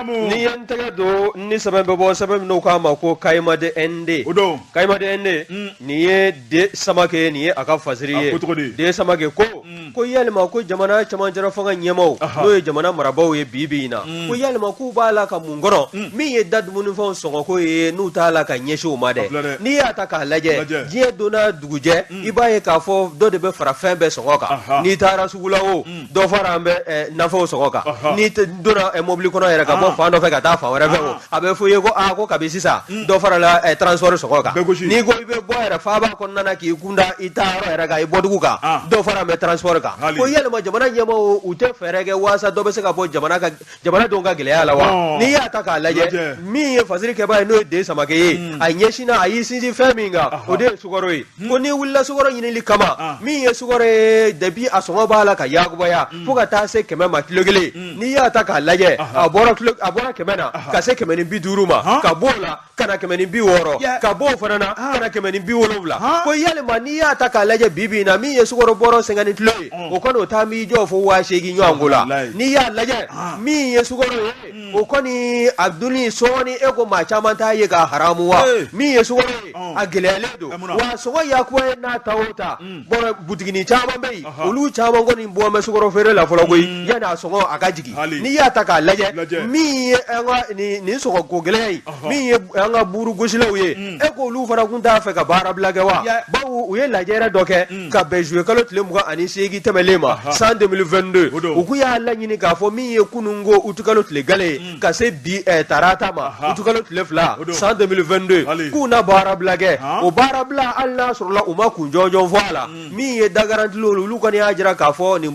Ni ye n tɛgɛ don ni sɛbɛn bɛ bɔ, sɛbɛn min n'u k'a ma ko Kayimadi ND. O don. Kayimadi ND, nin ye De Samakɛ, nin ye a ka fasiri ye. A ko cogo di? De Samakɛ ko ko yalima ko jamana cɛmancɛla fanga ɲɛmaaw, n'o ye jamana marabaaw ye bi bi in na, ko yalima k'u b'a la ka mun kɔnɔ min ye da dumunifɛnw sɔngɔko ye, n'u t'a la ka ɲɛsin o ma dɛ? N'i y'a ta k'a lajɛ, diɲɛ donna dugujɛ, i b'a ye k'a fɔ dɔ de bɛ fara fɛn bɛɛ sɔngɔ kan. N'i taara sugu la o, dɔ fara an bɛ nafɛnw sɔngɔ kan. N'i donna mobili kɔnɔ yɛrɛ ka bɔ fan dɔ fɛ ka taa fan wɛrɛ fɛ o, a bɛ fɔ i ye ko aa, ko kabi sisan dɔ farala transport sɔngɔ kan. N'i ko i bɛ bɔ yɛrɛ faaba kɔnɔna na k'i kun da i taa yɔrɔ yɛrɛ kan, i bɔdugu kan, dɔ fara bɛ transport kan. Ko yalima jamana ɲɛmaaw, u tɛ fɛɛrɛ kɛ waasa dɔ bɛ se ka bɔ jamana ka jamanadenw ka gɛlɛya la wa? N'i y'a ta k'a lajɛ, min ye fasiri kɛbaa ye, n'o ye De Samakɛ ye, a ɲɛsinna, a y'i sinsin fɛn min kan, o de ye sukaro ye. Ko n'i wulila sukaro ɲinili kama, min ye sukaro ye, depuis a sɔngɔ b'a la ka yakubaya fo ka taa se 100 ma kilo kelen. N'i y'a ta k'a lajɛ, a bɔra 100 na ka se 150 ma, ka b'o la ka na 160, ka b'o fana na ka na 170. Ko yalima n'i y'a ta k'a lajɛ bi bi in na, min ye sukaro bɔrɔ 50 kilo ye, o kɔni o taa b'i jɔ fo 8000 ɲɔgɔn ko la. N'i y'a lajɛ, min ye sukaro ye, o kɔni a dunni sɔɔni, e ko maa caman t'a ye k'a haramu wa? Min ye sukaro ye, a gɛlɛyalen don wa, sɔngɔ yakubaya n'a ta o ta. Bɔrɔ butiginin caman bɛ yen, olu caman kɔni bɔ bɛ sukaro feere la fɔlɔ koyi, yanni a sɔngɔ a ka jigin. N'i y'a ta k'a lajɛ, min ye an ka nin sɔngɔ ko gɛlɛya ye, min ye an ka buru gosilaw ye, e ko olu fana kun t'a fɛ ka baarabila kɛ wa? Bawo u ye lajɛrɛ dɔ kɛ ka bɛn juillet kalo tile 28 tɛmɛlen ma san 2022. U kun y'a laɲini k'a fɔ min ye kununko utikalo tile gale ye ka se bi tarata ma utikalo tile 2 san 2022, k'u na baarabila kɛ. O baarabila, hali n'a sɔrɔla u ma kun jɔnjɔn fɔ a la, min ye dagarantilen, olu kɔni y'a jira k'a fɔ nin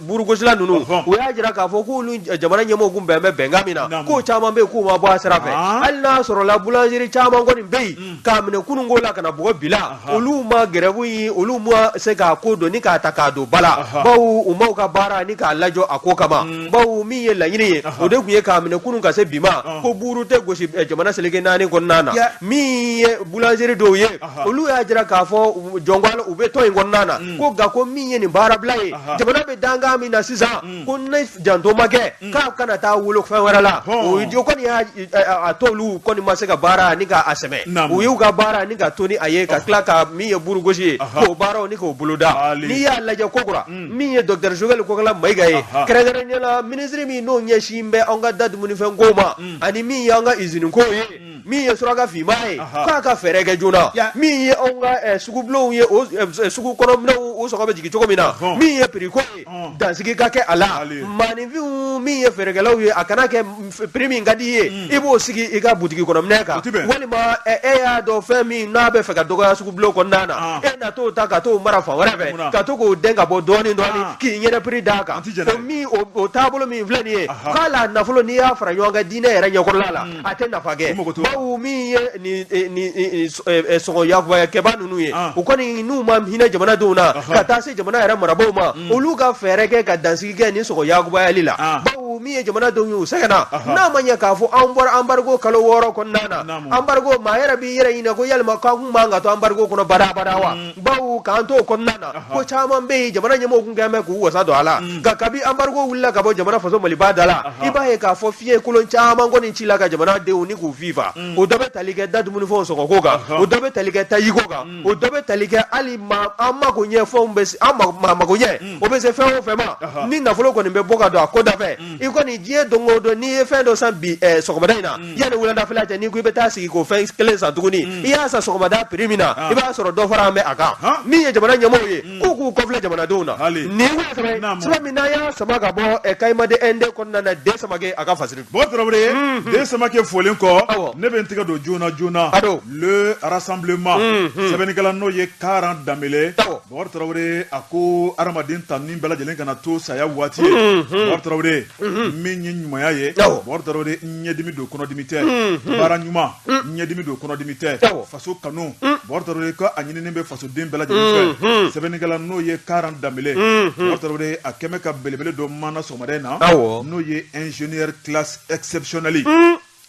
burugosila ninnu, u y'a jira k'a fɔ k'olu jamana ɲɛmɔgɔw kun bɛn bɛ bɛnkan min na, k'o caman bɛ yen k'u ma bɔ a sira fɛ. Hali n'a sɔrɔla boulangerie caman kɔni bɛ yen, k'a minɛ kununko la ka na bugɔ bi la, olu ma grève in, olu ma se k'a ko don ni k'a ta k'a don ba la, bawo u m'u ka baara ni k'a lajɔ a ko kama. Bawo min ye laɲini ye, o de tun ye k'a minɛ kunun ka se bi ma, ko buuru tɛ gosi jamana seleke naani kɔnɔna na. Min ye boulangerie dɔw ye, olu y'a jira k'a fɔ jɔnko u bɛ tɔn in kɔnɔna na, ko nka ko min ye nin baarabila ye, jamana bɛ dankan min na sisan, ko ni janto ma kɛ, k'a kana taa wolo fɛn wɛrɛ la. O kɔni y'a to olu kɔni ma se ka baara ni k'a sɛmɛ, u y'u ka baara ni ka to ni a ye, ka tila ka min ye burugosi ye, k'o baaraw ni k'o boloda. N'i y'a lajɛ kokura, min ye docteur Choguel Kokala Mayiga ye, kɛrɛnkɛrɛnnenya la minisiri min n'o ɲɛsin bɛ an ka da dumunifɛn ko ma, ani min ye an ka usine ko ye, min ye suraka finman ye, k'a ka fɛɛrɛ kɛ joona. Min ye anw ka sugubulonw ye, o sugu kɔnɔ minɛnw, o sɔngɔ bɛ jigin cogo min na, min ye prix ko ye, dansigi ka kɛ a la. Maaninfinw, min ye feerekɛlaw ye, a kana kɛ prix min ka di i ye, i b'o sigi i ka butigi kɔnɔ minɛn kan, walima e y'a dɔn fɛn min n'a bɛ fɛ ka dɔgɔya sugubulon kɔnɔna na, e na t'o ta ka t'o mara fan wɛrɛ fɛ, ka to k'o dɛn ka bɔ dɔɔnin dɔɔnin k'i ɲɛnɛ prix d'a kan. O min o taabolo min filɛ nin ye, k'a la nafolo, n'i y'a fara ɲɔgɔn kan diinɛ yɛrɛ ɲɛkɔrɔla la, a tɛ nafa kɛ, bawo min ye nin sɔngɔ yakubayakɛba ninnu ye, u kɔni n'u ma hinɛ jamanadenw na ka taa se jamana yɛrɛ marabaaw ma, olu ka fɛɛrɛ kɛ ka dansigi kɛ nin sɔngɔ yakubayali la, bawo min ye jamanadenw ye, u sɛgɛnna. N'a ma ɲɛ k'a fɔ an bɔra embargo kalo 6 kɔnɔna na, embargo, maa yɛrɛ b'i yɛrɛ ɲininka ko yalima k'an kun man ka to embargo kɔnɔ badabada wa? Bawo k'an to o kɔnɔna na, ko caman bɛ yen, jamana ɲɛmɔgɔw kun kɛlen bɛ k'u wasa don a la. Nka kabi embargo wulila ka bɔ jamana faso Maliba da la, i b'a ye k'a fɔ fiɲɛ kolon caman kɔni cila ka jamanadenw ni k'u fifa. O dɔ bɛ tali kɛ da dumunifɛnw sɔngɔko kan, o dɔ bɛ tali kɛ tajiko kan, o dɔ bɛ tali kɛ hali ma an mako ɲɛ fɛnw bɛ an maa mako ɲɛ, o bɛ se fɛn o fɛn ma, ni nafolo kɔni bɛ bɔ ka don a ko da fɛ. I kɔni diɲɛ don o don, n'i ye fɛn dɔ san bi sɔgɔmada in na, yanni wuladafɛla cɛ, n'i ko i bɛ taa sigi k'o fɛn kelen san tuguni, i y'a san sɔgɔmada prix min na, i b'a sɔrɔ dɔ fara an bɛ a kan. Min ye jamana ɲɛmɔgɔw ye, k'u k'u kɔfilɛ jamanadenw na nin kun ye sɛbɛn sɛbɛn min n'an y'a sama ka bɔ Kayima de ND kɔnɔna na Den Samake a ka fasiri Bɔkari Tarawele Den Samake folen kɔ ne bɛ n tɛgɛ don joona joona le rassemblement sɛbɛnnikɛla n'o ye Karan Danbele Bɔkari Tarawele a ko hadamaden tanuni bɛɛ lajɛlen kana to saya waati ye Bɔkari Tarawele min ye ɲumanya ye Bɔkari Tarawele ɲɛdimi don kɔnɔdimi tɛ baara ɲuman ɲɛdimi don kɔnɔdimi tɛ faso kanu Bɔkari Tarawele ko a ɲininen bɛ fasoden bɛɛ lajɛlen fɛ sɛbɛnnikɛla n'o ye Karan Danbele Bɔkari Tarawele a kɛmɛ ka belebele dɔ mana sɔgɔmada in na n'o ye ingénieur classe exceptionnelle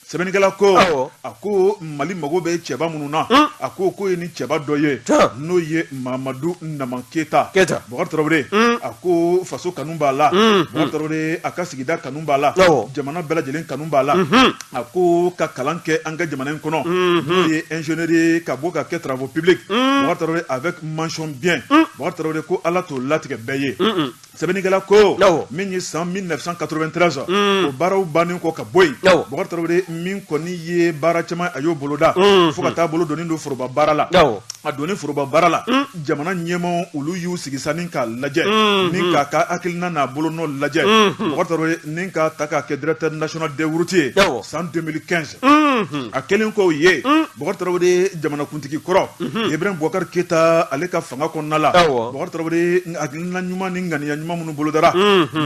sɛbɛnnikɛla ko a ko Mali mago bɛ cɛba minnu na a ko k'o ye ni cɛba dɔ ye n'o ye Mamadu Nama Keyita Bɔkari Tarawele a ko faso kanu b'a la Bɔkari Tarawele a ka sigida kanu b'a la jamana bɛɛ lajɛlen kanu b'a la a ko ka kalan kɛ an ka jamana in kɔnɔ n'o ye ingénieur ye ka bɔ ka kɛ travaux publics Bɔkari Tarawele avec mention bien Bɔkari Tarawele ko Ala t'o latigɛ bɛɛ ye sɛbɛnnikɛla ko min ye san 1993 o baaraw bannen kɔ ka bɔ yen Bɔkari Tarawele min kɔni ye baara caman a y'o boloda fo ka taa bolo donni don foroba baara la a donni foroba baara la jamana ɲɛmaaw olu y'u sigi sa ni k'a lajɛ ni k'a ka hakilina n'a bolonɔ lajɛ Bɔkari Tarawele ni k'a ta k'a kɛ directeur national des routes ye san 2015 a kɛlen k'o ye Bɔkari Tarawele jamanakuntigi kɔrɔ Ibrahim Boubacar Keita ale ka fanga kɔnɔna la Bɔkari Tarawele hakilina ɲuman ni ŋaniya ɲuman minnu bolodara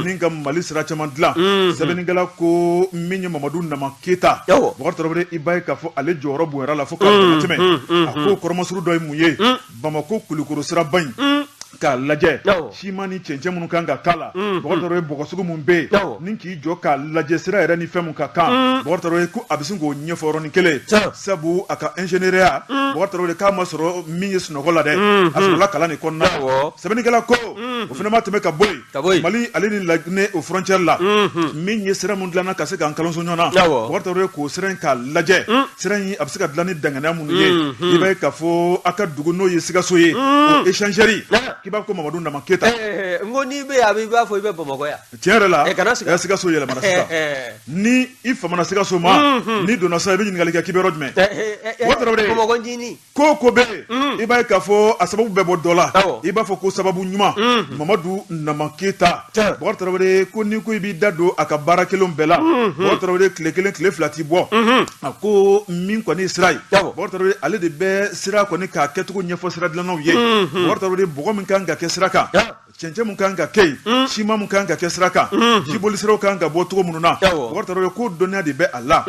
ni ka Mali sira caman dilan sɛbɛnnikɛla ko min ye Mamadu Nama Keita Bɔkari Tarawele i b'a ye k'a fɔ ale jɔyɔrɔ bonyara la fo k'a damatɛmɛ a ko kɔrɔmasuru dɔ ye mun ye Bamakɔ Kulukoro siraba in k'a lajɛ siman ni cɛncɛn minnu kan ka k'a la Bɔkari Tarawele bɔgɔ sugu min bɛ yen ni k'i jɔ k'a lajɛ sira yɛrɛ ni fɛn min ka kan Bɔkari Tarawele ko a bɛ sin k'o ɲɛfɔ yɔrɔnin kelen sabu a ka ingénieurya Bɔkari Tarawele k'a ma sɔrɔ min ye sunɔgɔ la dɛ a sɔrɔla kalan de kɔnɔna la sɛbɛnnikɛla ko o fana ma tɛmɛ ka bɔ yen Mali ale ni Laginɛ o frontière la min ye sira min dilanna ka se k'an kalanso ɲɔgɔn na Bɔkari Tarawele k'o sira in k'a lajɛ sira in a bɛ se ka dilan ni danganiya minnu ye i b'a ye k'a fɔ a ka dugu n'o ye Sikaso ye o échangeur k'i b'a fɔ ko Mamadu Nama Keyita n ko n'i bɛ yen a b'i b'a fɔ i bɛ Bamakɔ yan tiɲɛ yɛrɛ la Sikaso yɛlɛmana sisan ni i famana Sikaso ma n'i donna sisan i bɛ ɲininkali kɛ k'i bɛ yɔrɔ jumɛn Bamakɔ ncinin ko o ko bɛ yen i b'a ye k'a fɔ a sababu bɛ bɔ dɔ la i b'a fɔ ko sababu ɲuman Mamadu Nama Keyita Bɔkari Tarawele ko n'i ko i b'i da don a ka baara kɛlenw bɛɛ la Bɔkari Tarawele tile kelen tile fila t'i bɔ a ko min kɔni ye sira ye Bɔkari Tarawele ale de bɛ sira kɔni k'a kɛcogo ɲɛfɔ sira dilannaw ye Bɔkari Tarawele bɔgɔ min kan ka kɛ sira kan cɛncɛn min kan ka kɛ yen siman min kan ka kɛ sira kan jiboli siraw kan ka bɔ cogo minnu na Bɔkari Tarawele ko dɔnniya de bɛ a la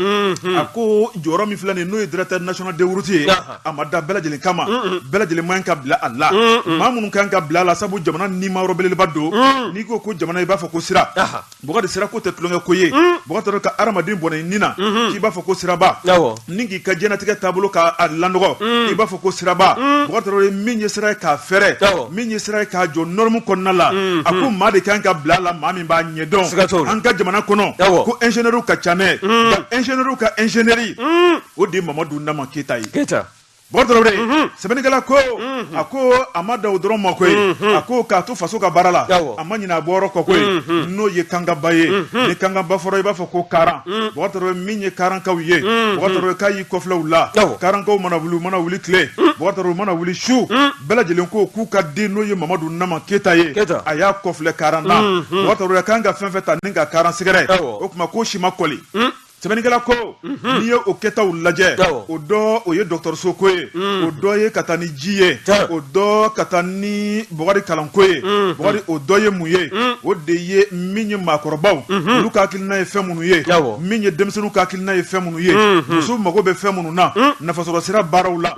a ko jɔyɔrɔ min filɛ nin n'o ye directeur national des routes ye a ma da bɛɛ lajɛlen kama bɛɛ lajɛlen man ka bila a la maa minnu kan ka bila a la sabu jamana nima yɔrɔ belebeleba don n'i ko ko jamana i b'a fɔ ko sira Bɔkari sira ko tɛ tulonkɛ ko ye Bɔkari Tarawele ka hadamaden bɔnɛ i ni na k'i b'a fɔ ko siraba ni k'i ka diɲɛnatigɛ taabolo k'a lanɔgɔ i b'a fɔ ko siraba Bɔkari Tarawele min ye sira ye k'a fɛrɛ min ye sira ye k'a jɔ norme kɔnɔna la a ko maa de kan ka bila a la maa min b'a ɲɛdɔn an ka jamana kɔnɔ ko ingénieur ka ca dɛ nka ingénieur ka ingénieur o de ye Mamadu Nama Keyita ye Bɔkari Tarawele sɛbɛnnikɛla ko a ko a ma da o dɔrɔn ma koyi a ko k'a to faso ka baara la a ma ɲinɛ a bɔyɔrɔ kɔ koyi n'o ye Kangaba ye ni Kangaba fɔra i b'a fɔ ko Karan Bɔkari Tarawele min ye Karankaw ye Bɔkari Tarawele k'a y'i kɔfilɛ u la Karankaw mana wuli u mana wuli tile Bɔkari Tarawele u mana wuli su bɛɛ lajɛlen ko k'u ka den n'o ye Mamadu Nama Keyita ye a y'a kɔfilɛ Karan na Bɔkari Tarawele kan ka fɛn fɛn ta ni ka Karan sɛgɛrɛ o tuma k'o si ma kɔli Sɛbɛnnikɛla ko n'i ye o kɛtaw lajɛ o dɔ o ye dɔgɔtɔrɔso ko ye o dɔ ye ka taa ni ji ye o dɔ ka taa ni Bɔkari kalanko ye Bɔkari o dɔ ye mun ye o de ye min ye maakɔrɔbaw olu ka hakilina ye fɛn minnu ye min ye denmisɛnninw ka hakilina ye fɛn minnu ye musow mago bɛ fɛn minnu na nafasɔrɔ sira baaraw la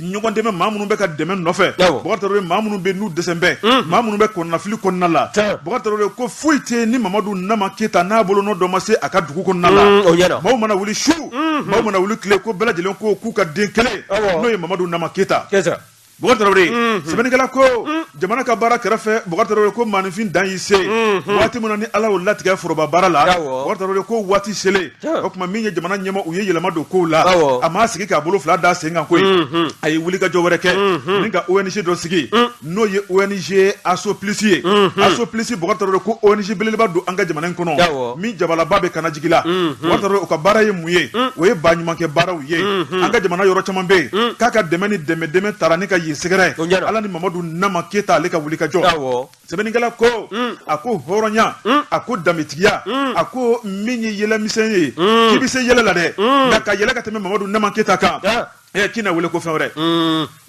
ɲɔgɔn dɛmɛ maa minnu bɛ ka dɛmɛ nɔfɛ Bɔkari Tarawele maa minnu bɛ n'u dɛsɛ bɛ maa minnu bɛ kɔnɔnafili kɔnɔna la Bɔkari Tarawele ko foyi tɛ ni Mamadu Nama Keyita n'a bolonɔ dɔ ma se a ka dugu kɔnɔna la maaw mana wuli su maaw mana wuli tile ko bɛɛ lajɛlen ko k'u ka den kelen n'o ye Mamadu Nama Keyita Bɔkari Tarawele sɛbɛnnikɛla ko jamana ka baara kɛrɛfɛ Bɔkari Tarawele ko maaninfin dan y'i se waati min na ni Ala y'o latigɛ foroba baara la Bɔkari Tarawele ko waati selen o tuma min ye jamana ɲɛmaa u ye yɛlɛma don kow la a m'a sigi k'a bolo fila da sen kan koyi a ye wulikajɔ wɛrɛ kɛ ni ka ONG dɔ sigi n'o ye ONG Aso Plus ye Aso Plus Bɔkari Tarawele ko ONG belebeleba don an ka jamana in kɔnɔ min jabalaba bɛ Kanajigi la Bɔkari Tarawele u ka baara ye mun ye o ye baɲumankɛ baaraw ye an ka jamana yɔrɔ caman bɛ yen k'a ka dɛmɛ ni dɛmɛ taara ni ka yen sɛgɛrɛ, ala ni Mamadu Nama Keyita ale ka wulikajɔ. Sɛbɛnnikɛla ko, a ko hɔrɔnya, a ko danbetigiya, a ko min ye yɛlɛmisɛn ye, k'i bɛ se yɛlɛ la dɛ, nka ka yɛlɛ ka tɛmɛ Mamadu Nama Keyita kan, k'i na wele ko fɛn wɛrɛ.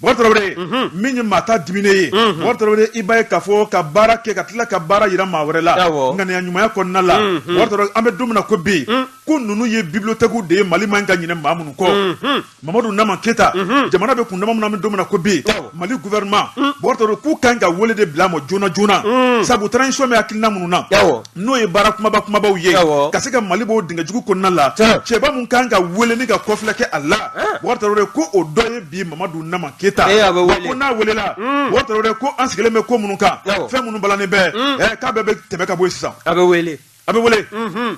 Bɔkari Tarawele, min ye maa ta diminen ye, Bɔkari Tarawele, i b'a ye k'a fɔ ka baara kɛ ka tila ka baara yira maa wɛrɛ la ŋaniya ɲumanya kɔnɔna la. Bɔkari Tarawele, an bɛ don min na ko bi, ko ninnu ye bibliothèque de ye Mali man ka ɲinɛ maa minnu kɔ. Mamadu Nama Keyita, jamana bɛ kundama min na, an bɛ don min na ko bi, Mali gouvernement, Bɔkari Tarawele, k'u kan ka wele de bila a ma joona joona, sabu transition bɛ hakilina minnu na, n'o ye baara kumaba kumabaw ye ka se ka Mali bɔ dingɛ jugu kɔnɔna la, cɛba mun kan ka wele ni ka kɔfilɛ kɛ a la, Bɔkari Tarawele, ko o dɔ ye bi Mamadu Nama Keyita. Ko n'a welela, Bɔkari Tarawele, ko an sigilen bɛ ko minnu kan, fɛn minnu balannen bɛ, k'a bɛɛ bɛ tɛmɛ ka bɔ yen sisan. A bɛ wele. A bɛ wele.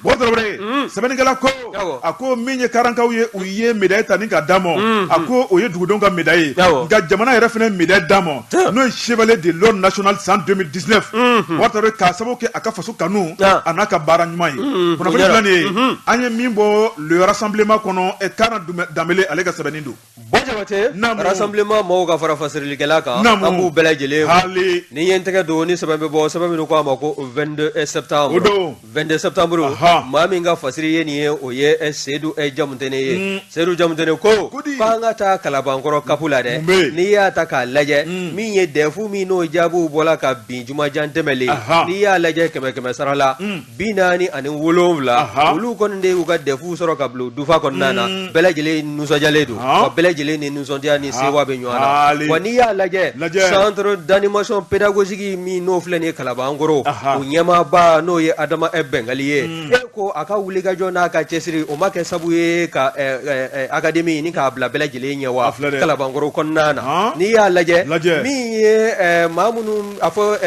Bɔkari Tarawele, sɛbɛnnikɛla ko, a ko min ye karankaw ye, u ye médaille ta ni ka d'a ma, a ko o ye dugudenw ka médaille ye, nka jamana yɛrɛ fana médaille d'a ma, n'o ye chevalier de l'ordre national san 2019, Bɔkari Tarawele, k'a sababu kɛ a ka faso kanu a n'a ka baara ɲuman ye. Kunnafoni filɛ nin ye, an ye min bɔ le rassemblement kɔnɔ, Karan Danbele ale ka sɛbɛnni don. Bɔ Jabate, rassemblement maaw ka fara fasirilikɛla kan, an b'u bɛɛ lajɛlen fo. Ni ye n tɛgɛ don ni sɛbɛn bɛ bɔ, sɛbɛn minnu ko a ma ko 22 septembre, 22 septembre, maa min ka fasiri ye nin ye, o ye Seyidu Jamutɛnɛ ye. Seyidu Jamutɛnɛ ko k'an ka taa Kalabankɔrɔ CAP la dɛ. N'i y'a ta k'a lajɛ, min ye DEF min n'o jaabiw bɔla ka bin jumajan tɛmɛlen, n'i y'a lajɛ kɛmɛ kɛmɛ sara la, 47, olu kɔni de y'u ka DEF sɔrɔ ka bila dufa kɔnɔna na. Bɛɛ lajɛlen nisɔndiyalen don, wa bɛɛ lajɛlen ni nisɔndiya ni sewa bɛ ɲɔgɔn na. Wa n'i y'a lajɛ, centre d'animation pédagogique min n'o filɛ nin ye Kalabankɔrɔ, o ɲɛmaaba n'o ye Adama Bɛngali ye, e ko a ka wulikajɔ n'a ka cɛsiri, o ma kɛ sabu ye ka académie ni k'a bila bɛɛ lajɛlen ɲɛ wa Kalabankɔrɔ kɔnɔna na. N'i y'a lajɛ, min ye maa minnu a fɔ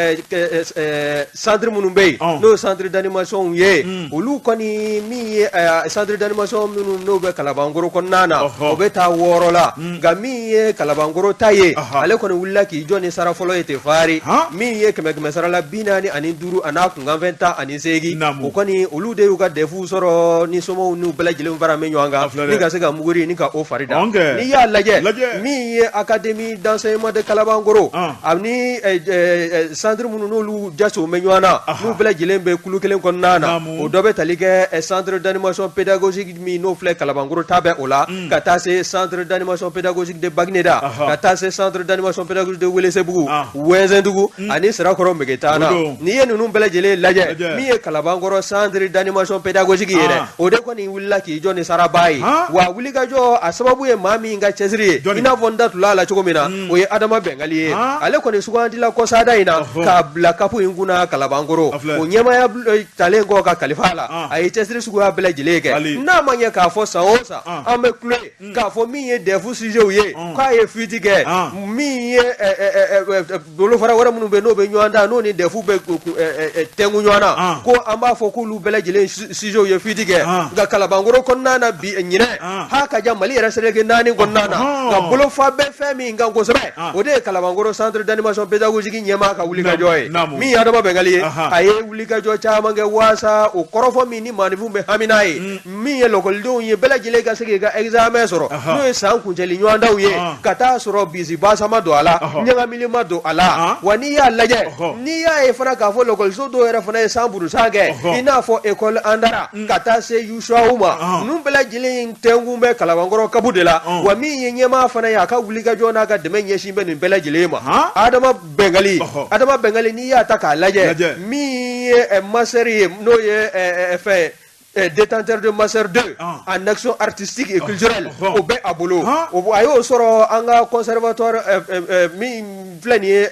centre minnu bɛ yen, n'o ye centre d'animation ye, olu kɔni min ye centre d'animation minnu n'o bɛ Kalabankɔrɔ kɔnɔna na, o bɛ taa 6 la. Nka min ye Kalabankɔrɔ ta ye, ale kɔni wulila k'i jɔ ni sara fɔlɔ ye ten fari, min ye kɛmɛ kɛmɛ sara la 45 a n'a kunkanfɛn 18, o kɔni olu de y'u ka DEF sɔrɔ ni somaw n'u bɛɛ lajɛlen fara bɛ ɲɔgɔn kan ni ka se ka muguri ni ka o fari da. N'i y'a lajɛ, min ye académie d'enseignement de Kalabankɔrɔ ani centre minnu n'olu jasow bɛ ɲɔgɔn na, n'u bɛɛ lajɛlen bɛ kulu kelen kɔnɔna na, o dɔ bɛ tali kɛ centre d'animation pédagogique min n'o filɛ Kalabankɔrɔ ta bɛ o la, ka taa se centre d'animation pédagogique de Bagineda, ka taa se centre d'animation pédagogique de Welesebugu, Wɛnzɛndugu ani Sirakɔrɔ Megetana. N'i ye ninnu bɛɛ lajɛlen lajɛ, min ye Kalabankɔrɔ centre d'animation pédagogique ye dɛ, o de kɔni wulila k'i jɔ ni saraba ye. Wa wulikajɔ a sababu ye maa min ka cɛsiri ye, i n'a fɔ n da tula a la cogo min na, o ye Adama Bɛngali ye. Ale kɔni sugandila kɔsada in na k'a bila CAP in kunna Kalabankɔrɔ. O ɲɛmaaya talen kɔ ka kalifa a la, a ye cɛsiri suguya bɛɛ lajɛlen kɛ. N'a ma ɲɛ k'a fɔ san o san an bɛ kule k'a fɔ min ye DEF sujetw ye k'a ye fuite kɛ, min ye bolofara wɛrɛ minnu bɛ n'o bɛ ɲɔgɔn ta, n'o ni DEF bɛ tɛnku ɲɔgɔn na, ko an b'a fɔ k'olu bɛɛ lajɛlen sujetw ye fuite kɛ. Nka Kalabankɔrɔ kɔnɔna na bi ɲinɛ ha ka ja Mali yɛrɛ seleke 4 kɔnɔna na, nka bolofa bɛ fɛn min kan kosɛbɛ, o de ye Kalabankɔrɔ centre d'animation pédagogique ɲɛmaa ka wulikajɔ ye. Min ye Adama Bɛngali ye, a ye wulikajɔ caman kɛ waasa o kɔrɔfɔ min ni maaninfinw bɛ hami n'a ye, min ye lɔkɔlidenw ye, bɛɛ lajɛlen ka se k'i ka examen sɔrɔ, n'o ye san kuncɛli ɲɔgɔndanw ye, ka taa sɔrɔ bisibasa ma don a la, ɲagamili ma don a la. Wa n'i y'a lajɛ, n'i y'a ye fana k'a fɔ lɔkɔliso dɔw yɛrɛ fana ye san burusan kɛ, i n'a fɔ école Andara ka taa se Yusuawu ma, ninnu bɛɛ lajɛlen tɛnkun bɛ Kalabankɔrɔ CAP de la. Wa min ye ɲɛmaa fana ye, a ka wulikajɔ n'a ka dɛmɛ ɲɛsin bɛ nin bɛɛ lajɛlen ma. Adama Bɛngali, Adama Bɛngali, n'i y'a ta k'a lajɛ, min ye master ye, n'o ye fɛn détenteur de master 2 en action artistique et culturelle, o bɛ a bolo. A y'o sɔrɔ an ka conservatoire min filɛ nin ye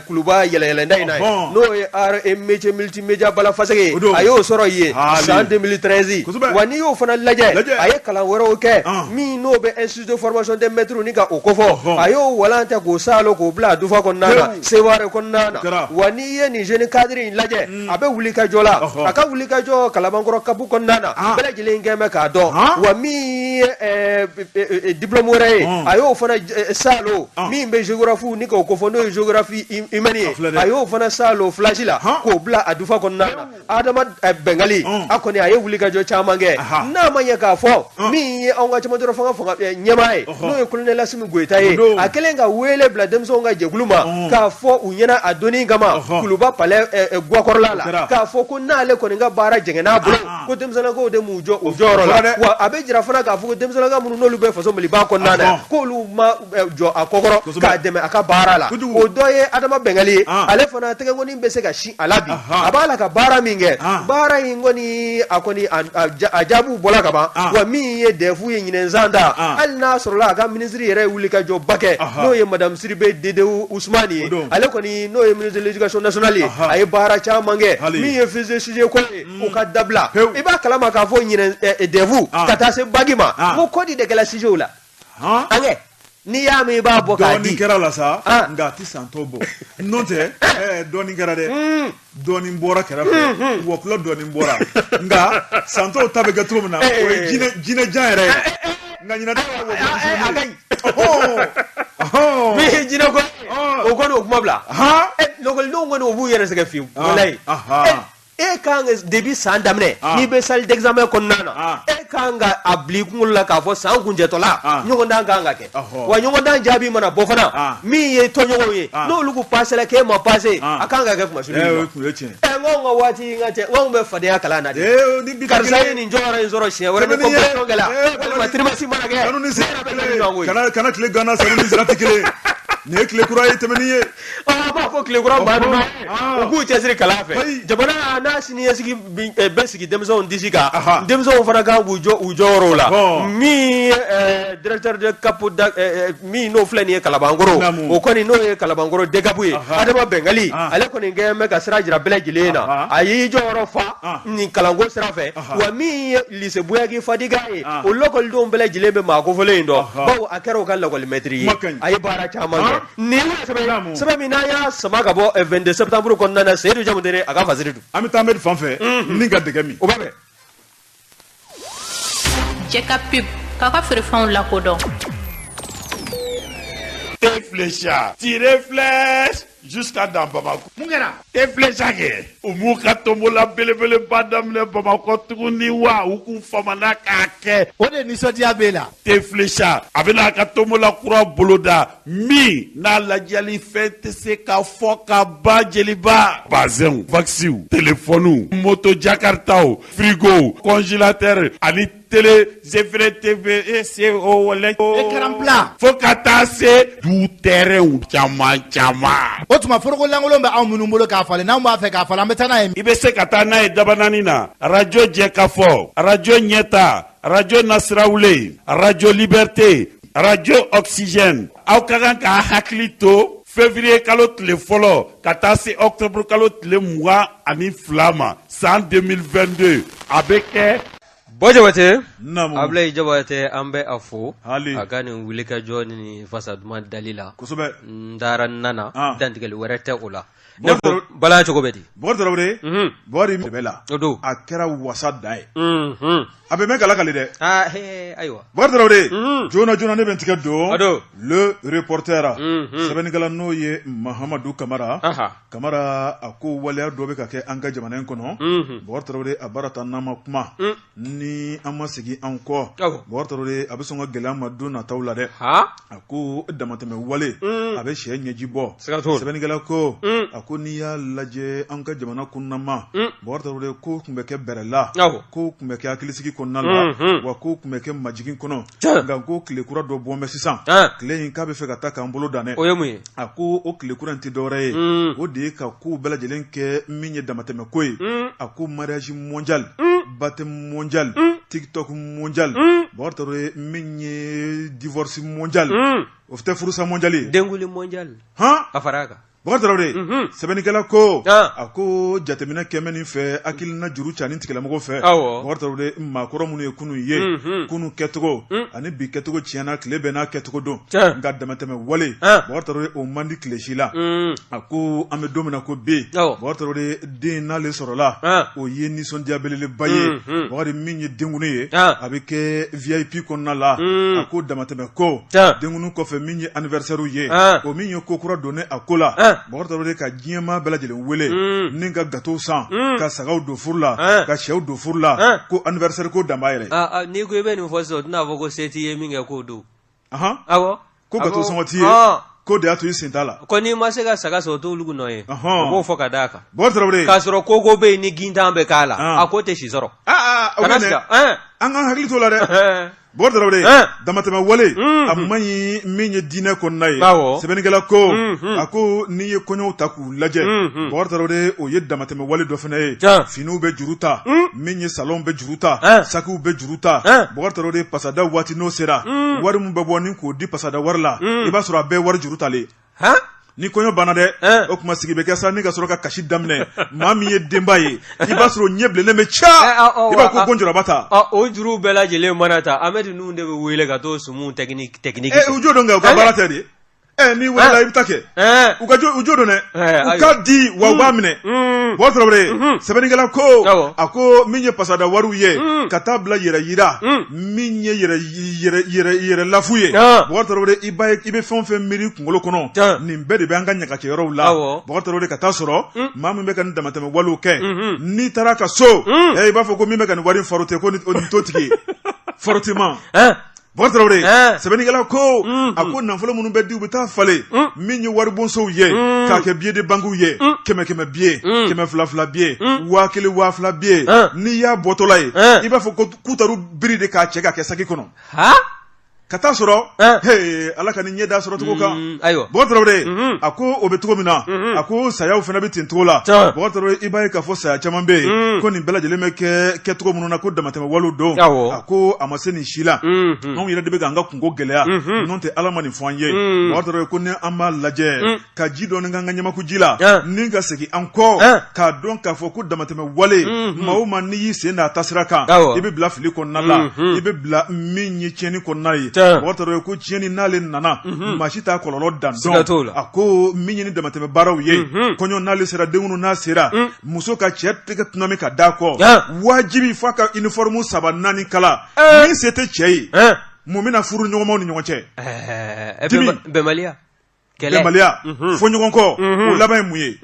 Kuluba yɛlɛyɛlɛnda in na ye, n'o ye art et métier multimédia Bala Faseke ye, a y'o sɔrɔ yen san 2013. Wa n'i y'o fana lajɛ, a ye kalan wɛrɛw kɛ min n'o bɛ institut de formation des maîtres ni ka o kofɔ, a y'o walan ta k'o saalo k'o bila a dufa kɔnɔna na, Seware kɔnɔna na. Wa n'i ye nin jeune cadre in lajɛ, a bɛ wuli ka jɔ la, a ka wuli ka jɔ Kalabankɔrɔ CAP kɔnɔna kɔnɔna na bɛɛ lajɛlen kɛn bɛ k'a dɔn wa min ye diplôme wɛrɛ ye a y'o fana salo min bɛ géographie ni k'o kofɔ n'o ye géographie humaine ye a y'o fana salo flash la k'o bila a dufa kɔnɔna na Adama Bɛngali a kɔni a ye wulikajɔ caman kɛ n'a ma ɲɛ k'a fɔ min ye anw ka cɛmancɛ fanga ɲɛmaa ye n'o ye colonel Asimi Goyita ye a kɛlen ka wele bila denmisɛnw ka jɛkulu ma k'a fɔ u ɲɛna a donni kama Kuluba palais gakɔrɔla la k'a fɔ ko n'ale kɔni ka baara jɛngɛn'a bolo ko denmisɛnninkaw de m'u jɔ u jɔyɔrɔ la wa a bɛ jira fana k'a fɔ ko denmisɛnninka minnu n'olu bɛ faso Maliba kɔnɔna na k'olu ma jɔ a kɔkɔrɔ k'a dɛmɛ a ka baara la o dɔ ye Adama Bɛngali ye ale fana tɛgɛnkɔni bɛ se ka sin a la bi a b'a la ka baara min kɛ baara in kɔni a kɔni a jaabiw bɔra ka ban wa min ye DEF ye ɲinɛn san ta hali n'a sɔrɔla a ka minisiri yɛrɛ ye wulikajɔba kɛ n'o ye madame Sidibe Dedewu Usumani ye ale kɔni n'o ye ministre de l'éducation nationale ye a ye baara caman kɛ min ye fiche de sujet ko ye o ka dabila i b'a kalama k'a fɔ ɲinɛn DEF ka taa se bac ma ko kɔdi de kɛla sujetw la an kɛ n'i y'a mɛn i b'a bɔ k'a di dɔɔnin kɛra la sa nka a tɛ san tɔw bɔ n'o tɛ dɔɔnin kɛra dɛ dɔɔnin bɔra kɛrɛfɛ wɔkulɔ dɔɔnin bɔra nka san tɔw ta bɛ kɛ cogo min na o ye jinɛ jan yɛrɛ ye nka ɲinan ta ye a ka ɲi min ye jinɛ ko o kɔni o kuma bila lakɔlidenw kɔni o b'u yɛrɛ sɛgɛn fiyewu walayi e kan ka depuis san daminɛ ah. n'i bɛ salle d'examen kɔnɔna na ah. e kan ka a bila i kunkolo la k'a fɔ san kuncɛtɔla ah. ɲɔgɔndan kan ka kɛ wa ɲɔgɔndan jaabi mana bɔ fana min ye tɔɲɔgɔnw ye n'olu ko pasela k'e ma pase a kan ka kɛ kunmasuli ye ɛ n k'anw ka waati n ka cɛ n k'anw bɛ fadenya kalan na de eh, karisa ye nin jɔyɔrɔ in sɔrɔ siɲɛ wɛrɛ ni compétition kɛla walima trimestre mana kɛ kana tile ganna sanu ni sira tɛ kelen nin ye tile kura ye tɛmɛni ye an b'a fɔ tile kura maa ninnu u k'u cɛsiri kalan fɛ jamana n'a siniɲɛsigi bɛ sigi denmisɛnw disi kan denmisɛnw fana kan k'u jɔ u jɔyɔrɔw la min ye directeur de CAP min n'o filɛ nin ye Kalabankɔrɔ o kɔni n'o ye Kalabankɔrɔ DCAP ye Adama Bɛngali ale kɔni kɛlen bɛ ka sira jira bɛɛ lajɛlen na a y'i jɔyɔrɔ fa nin kalanko sira fɛ wa min ye lycée Buyaki Fadiga ye o lakɔlidenw bɛɛ lajɛlen bɛ maa kofɔlen in dɔn bawo a kɛra u ka lakɔlimɛtiri ye a ye baara caman kɛ nin sɛbɛn sɛbɛn min n'an y'a sama ka bɔ 22 septembre kɔnɔna na Seyidu Jamutere a ka fasiri don an bɛ taa Amedi fan fɛ ni ka dɛgɛ min o b'a bɛn Jɛ ka pub k'a ka feerefɛnw lakodɔn. Te Flécha, tirez flèche jusqu'à dans Bamako. Mun kɛra? Te Flécha kɛ. U m'u ka tombola belebeleba daminɛ Bamakɔ tuguni wa u k'u famana k'a kɛ. O de nisɔndiya b'e la. Te Flécha a bɛna a ka tombola kura boloda min n'a ladiyali fɛn tɛ se ka fɔ ka ban jeliba. Bazɛnw, waxiw, telefɔniw, moto jakaritaw, frigow, congélateur ani télé Zefre TV e C O wale. Écran plat. Fo ka taa se du terrainw caman caman. O tuma foroko lankolon bɛ anw minnu bolo k'a falen n'anw b'a fɛ k'a falen an bɛ taa n'a ye. I bɛ se ka taa n'a ye Dabanani na radio Jɛkafɔ radio Ɲɛta radio Nasirawulen radio Liberté radio Oxygène aw ka kan k'a hakili to février kalo tile fɔlɔ ka taa se octobre kalo tile 22 ma san 2022 a bɛ kɛ Bɔ Jabate Abulayi Jabate an bɛ a fo a ka nin wulikajɔ ni fasa duman dali la n taara n nana dantigɛli wɛrɛ tɛ o la ne ko bala cogo bɛ di Bɔkari Tarawele Bɔkari bɛ la o don a kɛra wasa dan ye a bɛ mɛn k'a lakali dɛ ayiwa Bɔkari Tarawele joona joona ne bɛ n tigɛ don Le Reporter sɛbɛnnikɛla n'o ye Mahamadu Kamara Kamara a ko waleya dɔ bɛ ka kɛ an ka jamana in kɔnɔ Bɔkari Tarawele a baara ta n'an ma kuma ni an ma segin an kɔ Bɔkari Tarawele a bɛ sɔn ka gɛlɛya ma don nataw la dɛ a ko damatɛmɛ wale a bɛ sɛ ɲɛji bɔ sɛbɛnnikɛla ko a ko n'i y'a lajɛ an ka jamana kɔnɔnama Bɔkari Tarawele ko tun bɛ kɛ bɛrɛ la ko tun bɛ kɛ hakilisigi kɔnɔna la wa ko tun bɛ kɛ majigin kɔnɔ nka ko tile kura dɔ bɔ bɛ sisan tile in k'a bɛ fɛ ka taa k'an bolo dan dɛ o ye mun ye a ko o tile kura in tɛ dɔwɛrɛ ye o de ye ka kow bɛɛ lajɛlen kɛ min ye damatɛmɛ ko ye a ko mariage mondial baptême mondial tiktok mondial Bɔkari Tarawele min ye divorce mondial o tɛ furusa mondial ye denkunli mondial han a fara a kan. Bakari Tarawele sɛbɛnnikɛla ko a ko jateminɛ kɛmɛ nin fɛ hakilina juru ca ni tigilamɔgɔw fɛ Bakari Tarawele maakɔrɔ minnu ye kunun ye kunun kɛcogo ani bi kɛcogo tiɲɛna tile bɛɛ n'a kɛcogo don nka damatɛmɛ wale Bakari Tarawele o man di tile si la a ko an bɛ don min na ko bi Bakari Tarawele den n'ale sɔrɔla o ye nisɔndiya belebeleba ye Bakari min ye denkundi ye a bɛ kɛ VIP kɔnɔna la a ko damatɛmɛ ko denkundi kɔfɛ min ye anniversaire ye o min ye ko kura donnen a ko la Bakari Tarawele ka diɲɛmaa bɛɛ lajɛlen wele ni ka gâteau san ka sagaw don furu la ka sɛw don furu la ko anniversaire ko dan b'a yɛrɛ n'i ko i bɛ nin fɔ sisan o tɛna fɔ ko se t'i ye min kɛ k'o don ko gâteau sɔngɔ t'i ye ko de y'a to i sen t'a la ko n'i ma se ka saga sɔrɔ o t'olu nɔ ye o b'o fɔ ka d'a kan Bakari Tarawele k'a sɔrɔ ko ko bɛ yen ni gintan bɛ k'a la a ko tɛ si sɔrɔ an ka hakili t'o la dɛ Bakari Tarawele damatɛmɛ wale a man ɲi min ye diinɛ kɔnɔna ye sɛbɛnnikɛla ko a ko n'i ye kɔɲɔw ta k'u lajɛ Bakari Tarawele o ye damatɛmɛ wale dɔ fana ye finiw bɛ juru ta min ye salon bɛ juru ta sakiw bɛ juru ta Bakari Tarawele pasada waati n'o sera wari min bɛ bɔ ni k'o di pasada wari la i b'a sɔrɔ a bɛɛ wari juru talen ni kɔɲɔ banna dɛ o tuma sigi bɛ kɛ sa ni ka sɔrɔ ka kasi daminɛ maa min ye denba ye i b'a sɔrɔ ɲɛ bilennen bɛ ca i b'a ko jɔrɔba ta o juru bɛɛ lajɛlen mana ta Amadu ninnu de bɛ wele ka t'o sumu technique u jo don kɛ u ka baara tɛ de n'i welela i bɛ taa kɛ u ka u jo don dɛ u ka di wa u b'a minɛ Bakari Tarawele sɛbɛnnikɛla ko a ko min ye pasada wariw ye ka taa bila yɛrɛ yira min ye yɛrɛ lafu ye Bakari Tarawele i b'a ye i bɛ fɛn o fɛn miiri kunkolo kɔnɔ nin bɛɛ de bɛ an ka ɲagacɛyɔrɔw la Bakari Tarawele ka taa sɔrɔ maa min bɛ ka nin damatɛmɛ walew kɛ n'i taara a ka so i b'a fɔ ko min bɛ ka nin wari farote ko nin t'o tigi ye farotement Bakari Tarawele sɛbɛnnikɛla ko a ko nafolo minnu bɛ di u bɛ taa falen min ye waribonsow ye k'a kɛ billet de banque ye kɛmɛ kɛmɛ billet kɛmɛ fila fila billet 1000 2000 billet n'i y'a bɔtɔla ye i b'a fɔ ko k'u taar'u biri de k'a cɛ k'a kɛ saki kɔnɔ ka taa sɔrɔ ala ka nin ɲɛ da sɔrɔ cogo kan ayiwa Bakari Tarawele a ko o bɛ cogo min na a ko sayaw fana bɛ ten cogo la Bakari Tarawele i b'a ye k'a fɔ saya caman bɛ yen ko nin bɛɛ lajɛlen bɛ kɛ kɛcogo minnu na ko damatɛmɛ walew don a ko a ma se nin si la anw yɛrɛ de bɛ k'an ka kunko gɛlɛya n'o tɛ Ala ma nin fɔ an ye Bakari Tarawele ko ni an b'a lajɛ ka ji dɔɔni k'an ka ɲamaku ji la ni ka segin an kɔ k'a dɔn k'a fɔ ko damatɛmɛ wale maa o maa n'i y'i sen da a taasira kan i bɛ bila fili kɔnɔna la i bɛ bila min ye tiɲɛni kɔnɔna ye Bakari Tarawele ko tiɲɛni n'ale nana maa si t'a kɔlɔlɔ dan dɔn a ko min ye ni damatɛmɛ baaraw ye kɔɲɔ n'ale sera denkundi n'a sera muso ka cɛ tɛgɛ tsunami ka d'a kɔ wajibi f'a ka uniforme saba naani kala min se tɛ cɛ ye mun bɛna furu ɲɔgɔnmaw ni ɲɔgɔn cɛ bɛnbaliya bɛnbaliya fɔ ɲɔgɔn kɔ o laban ye mun ye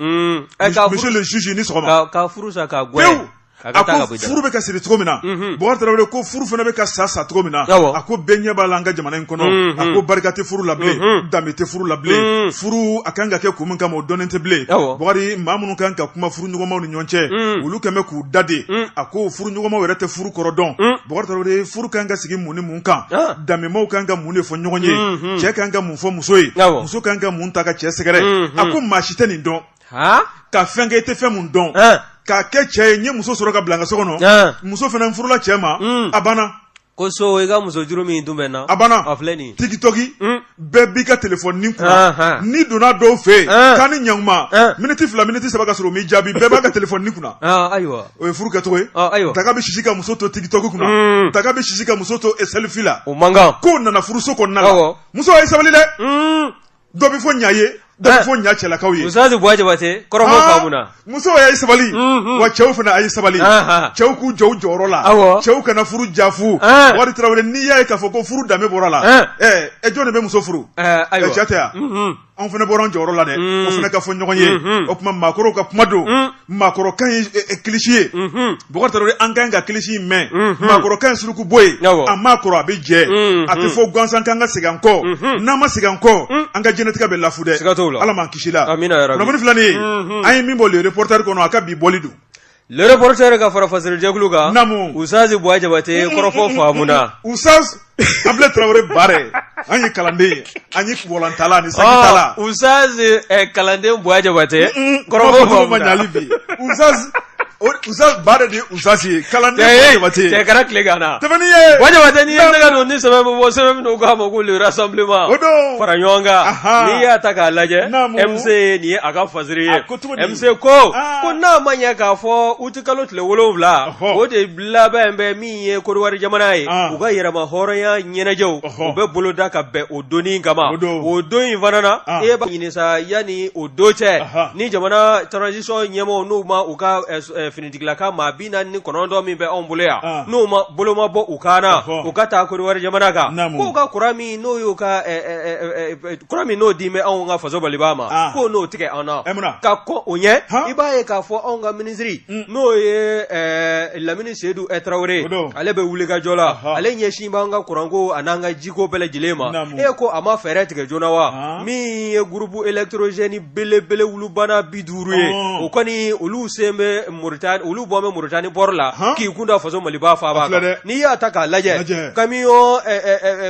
monsieur le juge ni sɔgɔma ka furu sa ka gɛn a ko furu bɛ ka siri cogo min na Bakari Tarawele ko furu fana bɛ ka sa sa cogo min na a ko bɛɛ ɲɛ b'a la an ka jamana in kɔnɔ a ko barika tɛ furu la bilen danbe tɛ furu la bilen furu a kan ka kɛ kun min kama o dɔnnen tɛ bilen Bakari maa minnu kan ka kuma furu ɲɔgɔnmaw ni ɲɔgɔn cɛ olu kɛlen bɛ k'u da de a ko furu ɲɔgɔnmaw yɛrɛ tɛ furu kɔrɔ dɔn Bakari Tarawele furu kan ka sigi mun ni mun kan danbemaw kan ka mun de fɔ ɲɔgɔn ye cɛ kan ka mun fɔ muso ye muso kan ka mun ta ka cɛ sɛgɛrɛ a ko maa si tɛ nin dɔn ka fɛn kɛ i tɛ fɛn mun dɔn k'a kɛ cɛ ye n ye muso sɔrɔ ka bila n ka so kɔnɔ muso fana furula cɛ ma a banna ko so i ka muso juru min dun bɛ na a banna a filɛ nin TikTok bɛɛ b'i ka telefɔni kunna n'i donna dɔw fɛ yen k'a ni ɲankuma miniti fila miniti saba ka sɔrɔ u m'i jaabi bɛɛ b'a ka telefɔni kunna ayiwa o ye furu kɛcogo ye ayiwa daga bɛ sisi ka muso to TikTok kunna daga bɛ sisi ka muso to selfie la o man kan k'o nana furuso kɔnɔna la muso a ye sabali dɛ dɔ bɛ fɔ ɲa ye dɔ bɛ fɔ ɲa cɛlakaw ye Usazi Buwa Jabate kɔrɔfɔ faamuna musow a ye sabali wa cɛw fana a ye sabali cɛw k'u jɔ u jɔyɔrɔ la cɛw kana furu jafu Bakari Tarawele n'i y'a ye k'a fɔ ko furu danbe bɔra la ɛ jɔn de bɛ muso furu cɛ tɛ yan anw fana bɔra an jɔyɔrɔ la dɛ o fana ka fɔ ɲɔgɔn ye o tuma maakɔrɔw ka kuma don maakɔrɔkan ye kilisi ye Bakari Tarawele an kan ka kilisi in mɛn maakɔrɔkan ye suruku bo ye a maa kɔrɔ a bɛ jɛ a tɛ fɔ gansan k'an ka segin an kɔ n'an ma segin an kɔ an ka diɲɛnatigɛ bɛ lafu dɛ Ala m'an kisi la kunnafoni filanan ye an ye min bɔ Le Reporter kɔnɔ a ka bi bɔli don Le Reporter ka fara fasirijɛkulu kan naamu Usazi Buwa Jabate kɔrɔfɔ faamuna Usaz Abdulayi Tarawele Bare an ye kalanden ye an ye wɔlantala ani sakitala Usaz kalanden Buwa Jabate kɔrɔfɔ ma faamuna ɲali bi Usaz Usa ba de di usasi ye kalanden Jabate cɛ kɛra tile kan na tɛmɛni ye Buwa Jabate n'i ye tɛgɛ don ni sɛbɛn bɛ bɔ sɛbɛn min u k'a ma ko le rassemblement o don fara ɲɔgɔn kan Ahan. n'i y'a ta k'a lajɛ Naamu. MC nin ye a ka fasiri ye A ko cogo di? MC ko Ah. ko n'a ma ɲɛ k'a fɔ uti kalo tile 7 Ɔhɔ. o de labɛn bɛ min ye Kodowari jamana ye Ah. u ka yɛrɛma hɔrɔnya ɲɛnajɛw Ɔhɔ. u bɛ boloda ka bɛn o doni kama O don. o don in fana na Ah. e b'a ɲini sa yanni o don cɛ Aha. ni jamana transition ɲɛmɔgɔw n'u ma u ka finitigilaka maa 49 min bɛ anw bolo yan Ah. n'u ma bolo ma bɔ u kan na Ɔhɔ. u ka taa Kodowari jamana kan Naamu. k'u ka kuran min n'o y'u ka kuran min n'o di bɛ anw ka faso Maliba ma Ah. k'o n'o tigɛ an na Eh, mun na? ka kɔn o ɲɛ Han? i b'a ye k'a fɔ anw ka minisiri n'o ye Lamini Sedu Tarawele O don. ale bɛ wulikajɔ la Aha. ale ɲɛsin b'an ka kuranko an'an ka jiko bɛɛ lajɛlen ma Naamu. e ko a ma fɛɛrɛ tigɛ joona wa Han? min ye groupe électrogène belebele wulubana 50 ye Ɔn. o kɔni olu sen bɛ Moritani olu bɔ bɛ Moritani port la Han? k'i kun da faso Maliba faaba A filɛ kan dɛ. n'i y'a ta k'a lajɛ Lajɛ. camion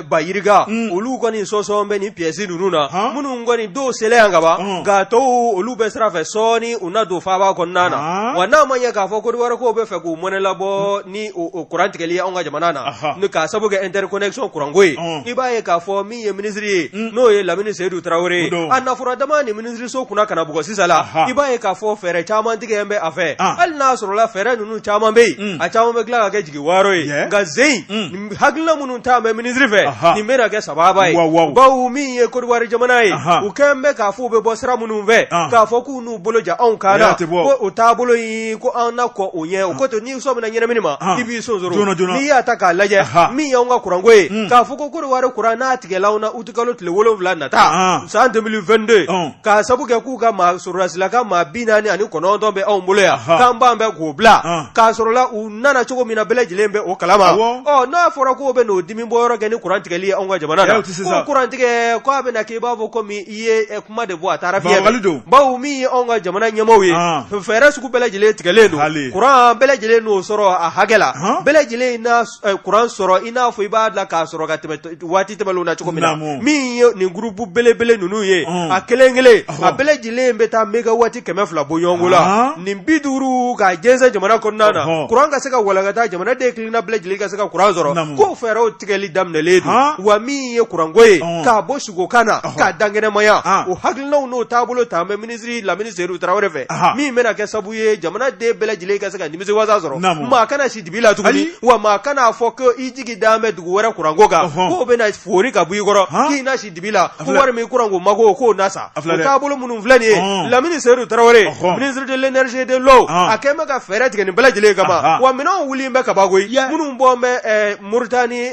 ba yirika olu kɔni sɔsɔn bɛ nin pièce ninnu na Han? minnu kɔni dɔw selen yan kaban Ɔn. nka tɔw olu bɛ sira fɛ sɔɔni u na don faaba kɔnɔna na Han? wa n'a ma ɲɛ k'a fɔ Kodowari kow bɛ fɛ k'u mɔnɛ labɔ ni o kuran tigɛli ye anw ka jamana na Aha. ni k'a sabu kɛ interconnexion kuranko ye Ɔn. i b'a ye k'a fɔ min ye minisiri ye n'o ye Lamini Seyidu Tarawele ye O don. a nafura dama ni minisiriso kunna ka na bugɔ sisan la Aha. i b'a ye k'a fɔ fɛɛrɛ caman tigɛ bɛ a fɛ Ah. hali n'a sɔrɔla fɛɛrɛ ninnu caman bɛ yen a caman bɛ tila ka kɛ jigi waaro ye Yeah. nka zen in hakilina minnu taa bɛ minisiri fɛ Aha. nin bɛna kɛ sababa ye Waw, waw. bawo min ye Kodowari jamana ye Aha. u kɛn bɛ k'a fɔ u bɛ bɔ sira minnu fɛ Ah. k'a fɔ k'u n'u bolo ja anw kan Yeah, na a tɛ bɔ. ko o taabolo in ko an na kɔn o ɲɛ o ko to n'i sɔmina ɲɛnamini ma Ah. i b'i sonsoro Joona, joona. n'i y'a ta k'a lajɛ Aha. min y'anw ka kuranko ye k'a fɔ ko Kodowari kuran n'a tigɛla anw na utikalo tile 7 nata Ah. san 2022 Ɔn. k'a sabu kɛ k'u ka maa sɔrɔdasilaka maa 49 bɛ anw bolo yan Aha. k'an b'an bɛ k'o bila Ah. k'a sɔrɔla u nana cogo min na bɛɛ lajɛlen bɛ o kalama Awɔ. ɔ n'a fɔra k'o bɛ n'o dimi bɔyɔrɔ kɛ ni kuran tigɛli ye anw ka jamana Eh, na o tɛ se ko sa. kuran tigɛ k'a bɛna kɛ i b'a fɔ komi i ye kuma de bɔ a taara fiɲɛ Bagabagali fɛ don. bawo min ye anw ka jamana ɲɛmaaw ye Ah. fɛɛrɛ sugu bɛɛ lajɛlen tigɛlen don Hali. kuran bɛɛ lajɛlen n'o sɔrɔ a hakɛ la Han? bɛɛ lajɛlen na kuran sɔrɔ i n'a fɔ i b'a la k'a sɔrɔ ka tɛmɛ waati tɛmɛnlenw na cogo min na Naamu. min ye nin gurupu belebele ninnu ye Ɔn. a kelen kelen Ɔhɔ. a bɛɛ lajɛlen bɛ taa megawati 200 bɔɲɔgɔnko la Han? nin 50 ka jɛnsɛn jamana kɔnɔna na Ɔhɔ. kuran ka se ka walankata jamanaden kelenna bɛɛ lajɛlen ka se ka kuran sɔrɔ Naamu. k'o fɛɛrɛw tigɛli daminɛlen don Han? wa min ye kuranko ye Ɔn. k'a bɔ sugokan na Ɔhɔ. k'a dankɛnɛmaya Han. o hakilinaw n'o taabolo taa bɛ minisiri Lamini Seyidu Tarawele fɛ Aha. min bɛna kɛ sababu ye jamanaden bɛɛ lajɛlen ka se ka nimisiwasa sɔrɔ Naamu. maa kana si dibi la tuguni Ayi. wa maa kana fɔ ko i jigi dalen bɛ dugu wɛrɛ kuranko kan Ɔhɔn. k'o bɛna foori ka bɔ i kɔrɔ Han? k'i na si dibi la ko filɛ. wari min kuranko mako k'o na sa A filɛ o dɛ. taabolo minnu filɛ nin ye Ɔn. Lamini Seyidu Tarawele Ɔhɔn. ministre de l'énergie et de l'eau Han. a kɛn bɛ ka fɛɛrɛ tigɛ nin bɛɛ lajɛlen kama Aha. wa minɛnw wulilen bɛ kaban koyi minnu bɔn bɛ Moritani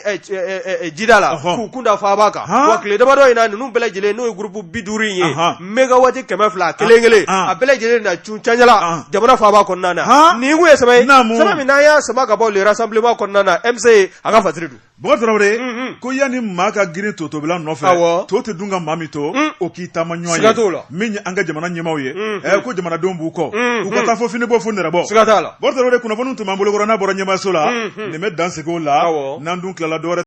jida la Ɔhɔn. k'u kun da faaba kan Han. wa tile damadɔ in na ninnu bɛɛ lajɛlen n'o ye groupe 50 in ye Ahan. megawati 200 kelen kelen Han. a bɛɛ lajɛlen na cun caɲala Han. jamana faaba kɔnɔna na Han. nin kun ye sɛbɛn ye Naamu. sɛbɛn min n'an y'a sama ka bɔ le rassemblement kɔnɔna na MC a ka fasiri don Bɔkari Tarawele ko yanni maa ka girin to tobila nɔfɛ Awɔ. to tɛ dun ka maa min to o k'i taama ɲɔgɔn Siga t'o ye la. min ye an ka jamana ɲɛmaaw ye ko jamanadenw b'u kɔ u ka taa fo fini bɔ fo nɛrɛ bɔ Siga t'a la. Bɔkari Tarawele kunnafoniw tun b'an bolokɔrɔ n'a bɔra ɲɛmaayaso la nin bɛ dan sigi o la Awɔ. n'an dun tilala dɔwɛrɛ